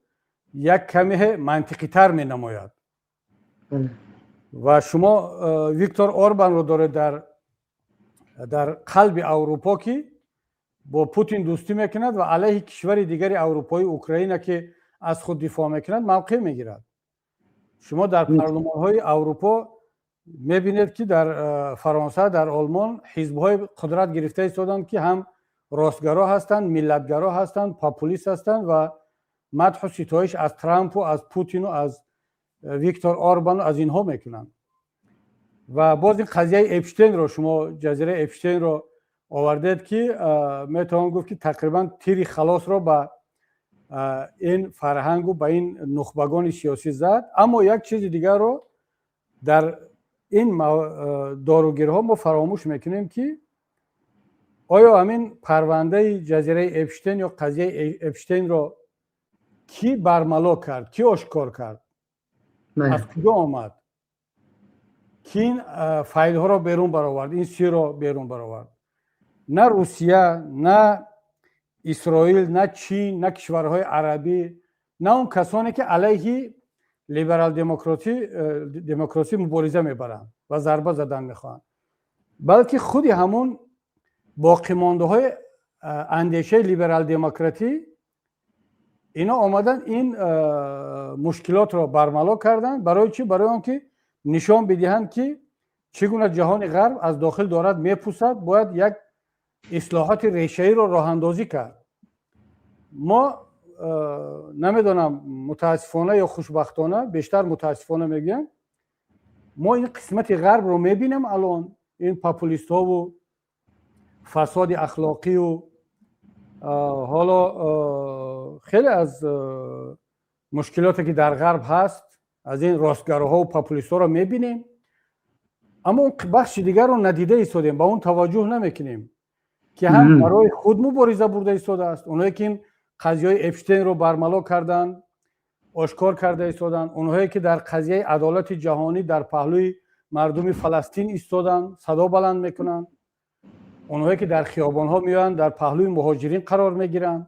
як каме мантиқитар менамояд. Ва шумо Виктор Орбанро доред дар қалби Аврупо, ки бо Путин дӯстӣ мекунад ва алайҳи кишвари дигари аврупоӣ, Украина, ки аз худ дифоъ мекунад, мавқеъ мегирад. Шумо дар парлумонҳои Аврупо мебинед, ки дар Фаронса, дар Олмон ҳизбҳои қудрат гирифта истоданд, ки ҳам ростгаро ҳастанд, миллатгаро ҳастанд, популист ҳастанд ва мадҳу ситоиш аз Трампу аз Путину аз Виктор Орбану аз инҳо мекунанд. Ва боз ин қазияи Эпштейнро, шумо ҷазираи Эпштейнро овардед, ки метавон гуфт, ки тақрибан тири халосро ба ин фарҳангу ба ин нухбагони сиёсӣ зад. Аммо як чизи дигарро дар ин доругирҳо мо фаромӯш мекунем, ки оё ҳамин парвандаи ҷазираи Эпштейн ё қазияи Эпштейнро кӣ бармало кард, кӣ ошкор кард, аз куҷо омад, кӣ ин файлҳоро берун баровард, ин сирро берун баровард? На Русия, на Исроил, на Чин, на кишварҳои арабӣ, на он касоне, ки алайҳи либерал демократӣ мубориза мебаранд ва зарба задан мехоҳанд, балки худи ҳамун боқимондаҳои андешаи либерал демократӣ ино омадан, ин мушкилотро бармало карданд. Барои чӣ? Барои он ки нишон бидиҳанд, ки чӣ гуна ҷаҳони ғарб аз дохил дорад мепусад, бояд як ислоҳоти решаиро роҳандозӣ кард. Мо намедонам, мутаассифона ё хушбахтона, бештар мутаассифона мегӯям, мо ин қисмати ғарбро мебинем алон, ин популистҳову фасоди ахлоқию ҳоло хеле аз мушкилоте, ки дар ғарб ҳаст, аз ин ростгароҳову популистҳоро мебинем, аммо он бахши дигарро надида истодем, ба он таваҷҷӯҳ намекунем, ки ҳам барои худ мубориза бурда истодааст. Онҳое, ки ин қазияҳои Эпштейнро бармало карданд, ошкор карда истоданд, онҳое, ки дар қазияи адолати ҷаҳонӣ дар паҳлӯи мардуми Фаластин истоданд, садо баланд мекунанд, онҳое, ки дар хиёбонҳо меоянд, дар паҳлӯи муҳоҷирин қарор мегиранд,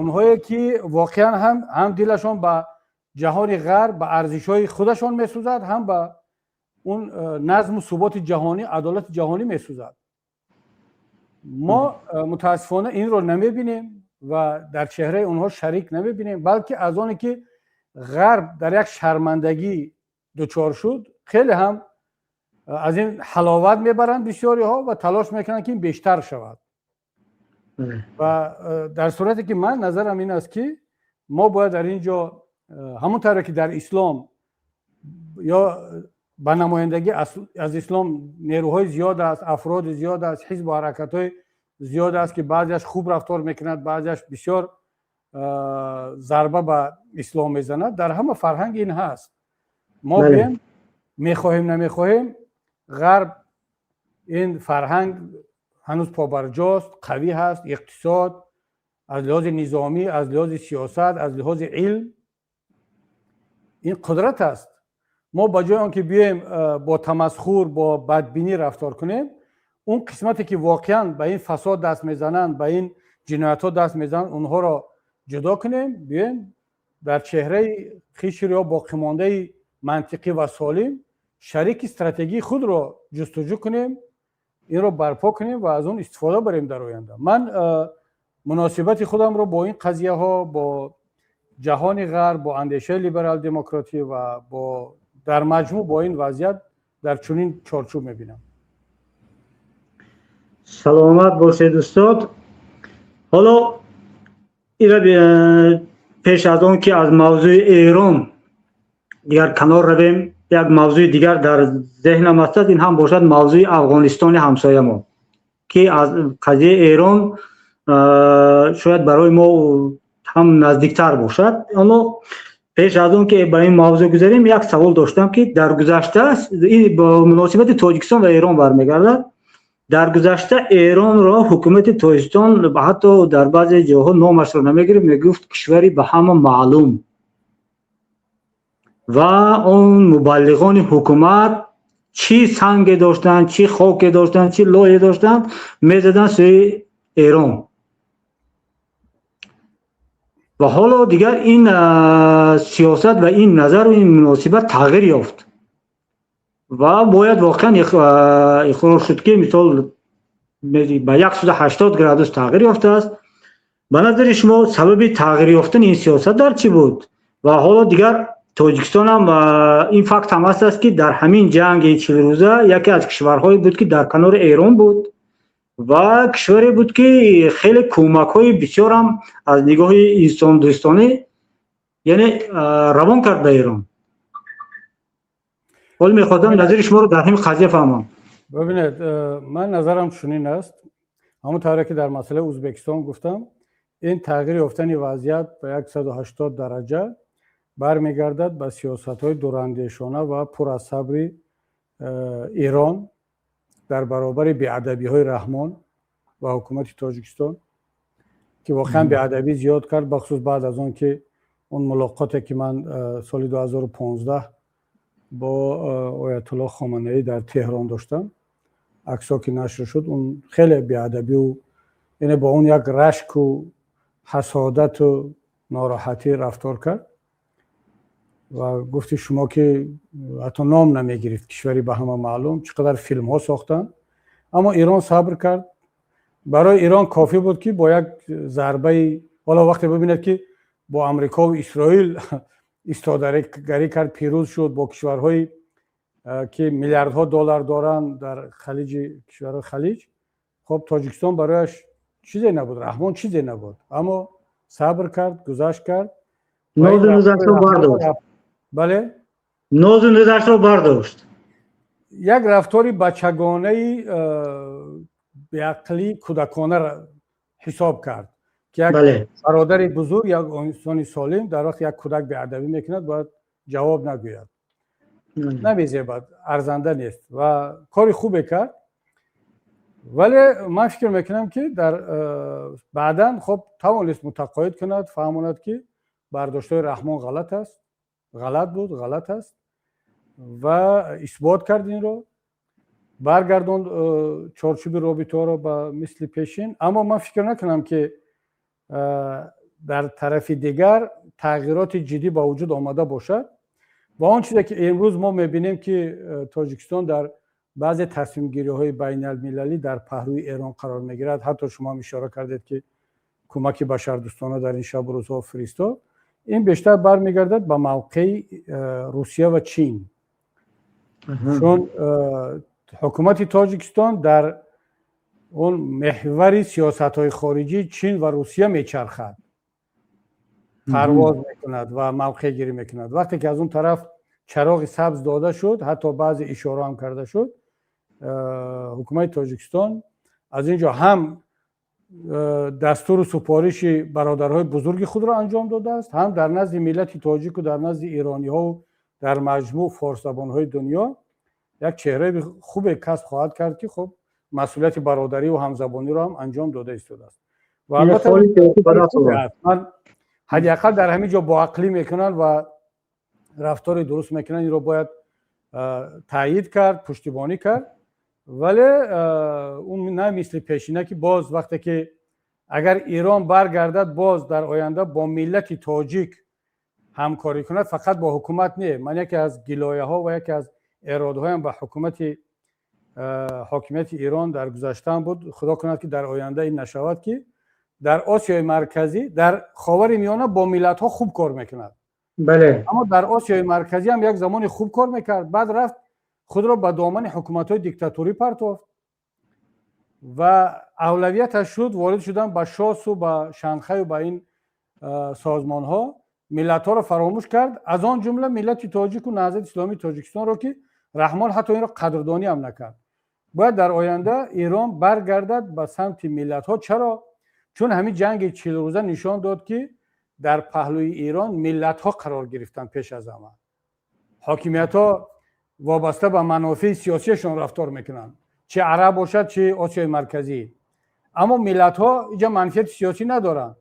онҳое, ки воқеан ҳам дилашон ба ҷаҳони ғарб, ба арзишҳои худашон месӯзад, ҳам ба он назму суботи ҷаҳонӣ, адолати ҷаҳонӣ месӯзад. Мо мутаассифона инро намебинем ва дар чеҳраи онҳо шарик намебинем, балки аз оне ки ғарб дар як шармандагӣ дучор шуд, хеле ҳам аз ин ҳаловат мебаранд бисёриҳо ва талош мекунанд, ки ин бештар шавад. Ва дар сурате ки ман назарам ин аст, ки мо бояд дар ин ҷо ҳамон тавре ки дар ислом ё ба намояндагӣ аз ислом нерӯҳои зиёд аст, афроди зиёд аст, ҳизбу ҳаракатҳои зиёд аст, ки баъзеаш хуб рафтор мекунад, баъзеаш бисёр зарба ба ислом мезанад, дар ҳама фарҳанг ин ҳаст. Мо бием, мехоҳем, намехоҳем, ғарб ин фарҳанг ҳанӯз побарҷост, қавӣ ҳаст. Иқтисод, аз лиҳози низомӣ, аз лиҳози сиёсат, аз лиҳози илм ин қудрат аст. Мо ба ҷои он ки биёем, бо тамасхур, бо бадбинӣ рафтор кунем, он қисмате, ки воқеан ба ин фасод даст мезананд, ба ин ҷиноятҳо даст мезананд, онҳоро ҷудо кунем. Биёем, дар чеҳраи қишр ё боқимондаи мантиқӣ ва солим шарики стратегии худро ҷустуҷӯ кунем, инро барпо кунем ва аз он истифода барем дар оянда. Ман муносибати худамро бо ин қазияҳо, бо ҷаҳони ғарб, бо андешаи либерал демократӣ ва бо дар маҷмӯъ бо ин вазъият дар чунин чорчӯб мебинам. Саломат бошед, устод. Ҳоло ира пеш аз он ки аз мавзӯи Эрон дигар канор равем, як мавзӯи дигар дар зеҳнам аст. Ин ҳам бошад мавзӯи Афғонистони ҳамсоямо, ки аз қазияи Эрон шояд барои мо ҳам наздиктар бошад. Аммо пеш аз он ки ба ин мавзӯъ гузарем, як савол доштам, ки дар гузашта, ин бо муносибати Тоҷикистон ва Эрон бармегардад, дар гузашта Эронро ҳукумати Тоҷикистон, ҳатто дар баъзе ҷоҳо номашро намегирифт, мегуфт кишвари ба ҳама маълум. Ва он мубаллиғони ҳукумат чӣ санге доштанд, чӣ хоке доштанд, чӣ лое доштанд, мезаданд сӯи Эрон. Ва ҳоло дигар ин сиёсат ва ин назару ин муносибат тағйир ёфт ва бояд воқеан иқрор шуд, ки мисол ба 180 градус тағйир ёфтааст. Ба назари шумо, сабаби тағйир ёфтани ин сиёсат дар чӣ буд? Ва ҳоло дигар Тоҷикистон ҳам, ин факт ҳам ҳаст аст, ки дар ҳамин ҷанги 40-рӯза яке аз кишварҳое буд, ки дар канори Эрон буд, ва кишваре буд, ки хеле кӯмакҳои бисёрам аз нигоҳи инсондӯстонӣ, яъне, равон кард ба Эрон. Ҳоло мехостам назари шуморо дар ҳамин қазия фаҳмам. Бибинед, ман назарам чунин аст: ҳамон тавре ки дар масъалаи Ӯзбекистон гуфтам, ин тағйир ёфтани вазъият ба 180 дараҷа бармегардад ба сиёсатҳои дурандешона ва пур аз сабри Эрон дар баробари беадабиҳои Раҳмон ва ҳукумати Тоҷикистон, ки воқеан беадабӣ зиёд кард, бахусус баъд аз он ки он мулоқоте, ки ман соли 2015 бо Оятулло Хоманаӣ дар Теҳрон доштам, аксҳо ки нашр шуд, он хеле беадабию, яъне бо он як рашку ҳасодату нороҳатӣ рафтор кард ва гуфти шумо, ки ҳатто ном намегирифт, кишвари ба ҳама маълум, чӣ қадар филмҳо сохтанд. Аммо Эрон сабр кард. Барои Эрон кофӣ буд, ки бо як зарбаи, ҳоло вақте бибинед, ки бо Амрикову Исроил истодаргарӣ кард, пирӯз шуд, бо кишварҳое ки миллиардҳо доллар доранд дар Халиҷи, кишварҳои Халиҷ, хоб, Тоҷикистон барояш чизе набуд, Раҳмон чизе набуд, аммо сабр кард, гузашт кард. Нозу нузашро бардошт. Бале. Нозу нузашро бардошт. Як рафтори бачагонаи беақлӣ, кӯдакона ҳисоб кард, ки як бародари бузург, як инсони солим дар вақте як кӯдак беадабӣ мекунад, бояд ҷавоб нагӯяд. Намезебад, арзанда нест ва кори хубе кард. Вале ман фикр мекунам, ки дар баъдан, хоб, тавонист мутақоид кунад, фаҳмонад, ки бардоштҳои Раҳмон ғалат аст, ғалат буд, ғалат аст, ва исбот кард инро, баргардонд чорчӯби робитаҳоро ба мисли пешин. Аммо ман фикр накунам, ки дар тарафи дигар тағйироти ҷиддӣ ба вуҷуд омада бошад. Ва он чизе ки имрӯз мо мебинем, ки Тоҷикистон дар баъзе тасмимгириҳои байналмилалӣ дар паҳлӯи Эрон қарор мегирад, ҳатто шумо ҳам ишора кардед, ки кӯмаки башардӯстона дар ин шабу рӯзҳо фиристод, ин бештар бармегардад ба мавқеи Русия ва Чин, чун ҳукумати Тоҷикистон дар он меҳвари сиёсатҳои хориҷии Чин ва Русия мечархад, парвоз мекунад ва мавқеъгирӣ мекунад. Вақте ки аз он тараф чароғи сабз дода шуд, ҳатто баъзе ишора ҳам карда шуд, ҳукумати Тоҷикистон аз ин ҷо ҳам дастуру супориши бародарҳои бузурги худро анҷом додааст, ҳам дар назди миллати тоҷику дар назди эрониҳову дар маҷмӯъ форсзабонҳои дунё як чеҳраи хубе касб хоҳад кард, ки хуб, масъулияти бародариву ҳамзабониро ҳам анҷом дода истодааст. Ва албатта, ман ҳадди ақал дар ҳамин ҷо боақлӣ мекунанд ва рафтори дуруст мекунанд, инро бояд таъйид кард, пуштибонӣ кард. Вале он на мисли пешина, ки боз вақте ки агар Эрон баргардад, боз дар оянда бо миллати тоҷик ҳамкорӣ кунад, фақат бо ҳукумат не. Ман яке аз гилояҳо ва яке аз эродҳоям ба ҳукумати, ҳокимияти Эрон дар гузаштаам буд, худо кунад, ки дар оянда ин нашавад, ки дар Осиёи Марказӣ, дар Ховари Миёна бо миллатҳо хуб кор мекунад, аммо дар Осиёи Марказӣ ҳам як замоне хуб кор мекард, баъд рафт, худро ба домани ҳукуматҳои диктаторӣ партофт ва авлавияташ шуд ворид шудан ба ШОСу ба Шанхаю ба ин созмонҳо, миллатҳоро фаромӯш кард, аз он ҷумла миллати тоҷику Наҳзати Исломии Тоҷикистонро, ки Раҳмон ҳатто инро қадрдонӣ ҳам накард. Бояд дар оянда Эрон баргардад ба самти миллатҳо. Чаро? Чун ҳамин ҷанги 40-рӯза нишон дод, ки дар паҳлӯи Эрон миллатҳо қарор гирифтанд. Пеш аз ҳама ҳокимиятҳо вобаста ба манофеи сиёсиашон рафтор мекунанд, чи араб бошад, чи Осиёи Марказӣ, аммо миллатҳо инҷа манфиати сиёсӣ надоранд,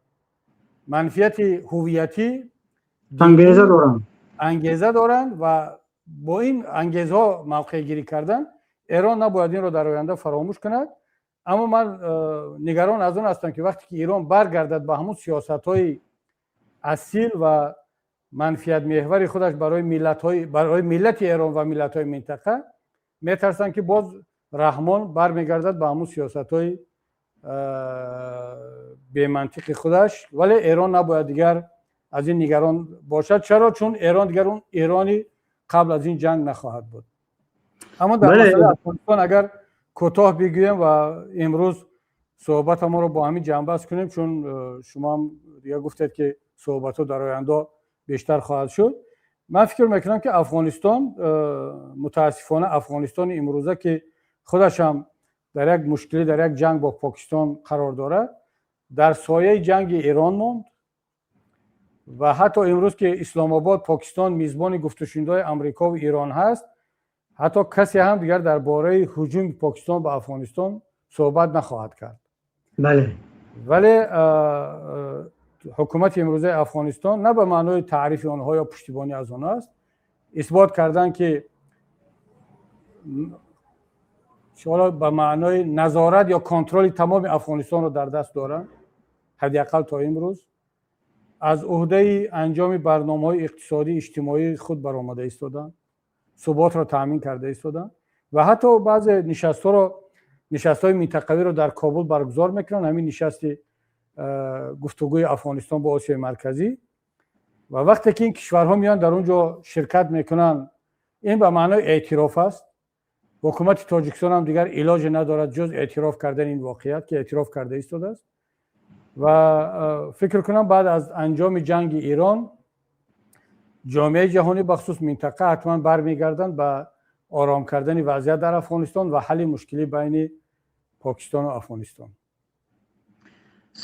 манфиати ҳувиятӣ ангеза доранд. Ангеза доранд ва бо ин ангезаҳо мавқеъгирӣ кардан. Эрон набояд инро дар оянда фаромӯш кунад. Аммо ман нигарон аз он ҳастам, ки вақте ки Эрон баргардад ба ҳамун сиёсатҳои асил ва манфиатмеҳвари худаш барои миллатҳои, барои миллати Эрон ва миллатҳои минтақа, метарсанд, ки боз Раҳмон бармегардад ба ҳамун сиёсатҳои бемантиқи худаш. Вале Эрон набояд дигар аз ин нигарон бошад. Чаро? Чун Эрон дигар он Эрони қабл аз ин ҷанг нахоҳад буд. Аммо дар масъалаи Афғонистон агар кӯтоҳ бигӯем ва имрӯз суҳбатамонро бо ҳамин ҷамъбаст кунем, чун шумоам дига гуфтед, ки суҳбатҳо дар оянда бештар хоҳад шуд, ман фикр мекунам, ки Афғонистон, мутаассифона, Афғонистони имрӯза, ки худашам дар як мушкилӣ, дар як ҷанг бо Покистон қарор дорад, дар сояи ҷанги Эрон монд. Ва ҳатто имрӯз, ки Исломобод, Покистон, мизбони гуфтушунидҳои Амрикову Эрон ҳаст, ҳатто касе ҳам дигар дар бораи ҳуҷуми Покистон ба Афғонистон суҳбат нахоҳад кард. Вале ҳукумати имрӯзаи Афғонистон на ба маънои таърифи онҳо ё пуштибонӣ аз онҳо аст, исбот кардан, ки ҳоло ба маънои назорат ё контроли тамоми Афғонистонро дар даст доранд. Ҳадди ақал то имрӯз аз уҳдаи анҷоми барномаҳои иқтисодӣ, иҷтимоии худ баромада истоданд, суботро таъмин карда истоданд ва ҳатто баъзе нишастҳоро, нишастҳои минтақавиро дар Кобул баргузор мекунанд, ҳамин нишасти гуфтугӯи Афғонистон бо Осиёи Марказӣ. Ва вақте ки ин кишварҳо меоянд, дар он ҷо ширкат мекунанд, ин ба маънои эътироф аст. Ҳукумати Тоҷикистон ҳам дигар илоҷе надорад, ҷуз эътироф кардани ин воқеият, ки эътироф карда истодааст. Ва фикр кунам, баъд аз анҷоми ҷанги Эрон ҷомеаи ҷаҳонӣ, бахусус минтақа, ҳатман бармегарданд ба ором кардани вазъият дар Афғонистон ва ҳалли мушкилӣ байни Покистону Афғонистон.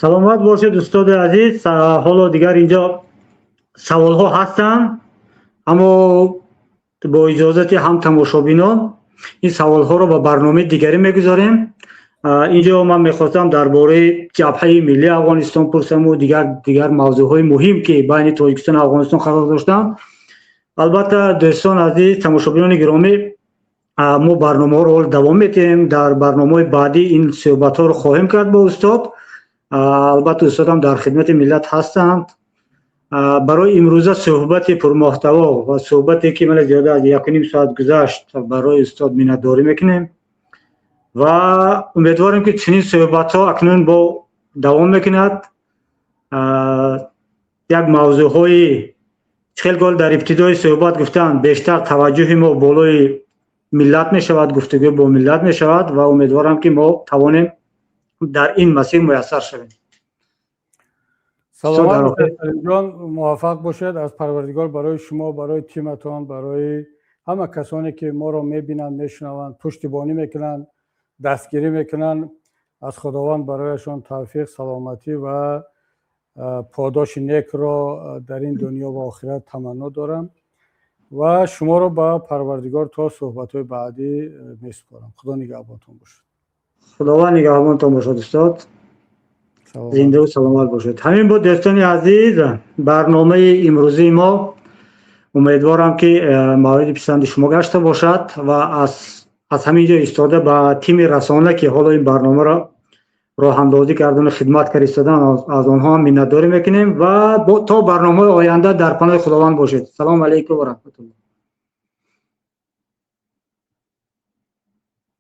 Саломат бошед, устоди азиз. Ҳоло дигар инҷо саволҳо ҳастанд, аммо бо иҷозати ҳам тамошобинон ин саволҳоро ба барномаи дигарӣ мегузорем. Инҷо ман мехостам дар бораи Ҷабҳаи миллии Афғонистон пурсаму дигар мавзӯъҳои муҳим, ки байни Тоҷикистон Афғонистон қарор доштанд. Албатта, дӯстон азиз, тамошобинони гиромӣ, мо барномаҳоро ҳол давом медиҳем. Дар барномаҳои баъдӣ ин суҳбатҳоро хоҳем кард бо устод. Албатта, устодам дар хидмати миллат ҳастанд. Барои имрӯза суҳбати пурмуҳтаво ва суҳбате, ки мана зиёда аз 1,5 соат гузашт, барои устод миннатдорӣ мекунем ва умедворем, ки чунин суҳбатҳо акнун бо давом мекунад. Як мавзӯъҳои хел гол дар ибтидои суҳбат гуфтанд, бештар таваҷҷӯҳи мо болои миллат мешавад, гуфтугӯ бо миллат мешавад ва умедворам, ки мо тавонем дар ин масир муяссар шавем. Саломат ҷон, муваффақ бошед. Аз Парвардигор барои шумо, барои тиматон, барои ҳама касоне, ки моро мебинанд, мешунаванд, пуштибонӣ мекунанд, дастгирӣ мекунанд, аз Худованд барояшон тавфиқ, саломатӣ ва подоши некро дар ин дунё ва охират таманно дорам ва шуморо ба Парвардигор то суҳбатҳои баъдӣ месупорам. Худо нигаҳбонтон бошад. Худованд нигаҳбонтон бошад, устод, зиндаву саломат бошед. Ҳамин буд, дӯстони азиз, барномаи имрӯзии мо. Умедворам, ки мавриди писанди шумо гашта бошад ва аз ҳамин ҷо истода ба тими расона, ки ҳоло ин барномаро роҳандозӣ кардану хидмат карда истодан, аз онҳо ҳам миннатдорӣ мекунем ва то барномаҳои оянда дар паноҳи Худованд бошед. Салому алайкум ва раҳматуллоҳ.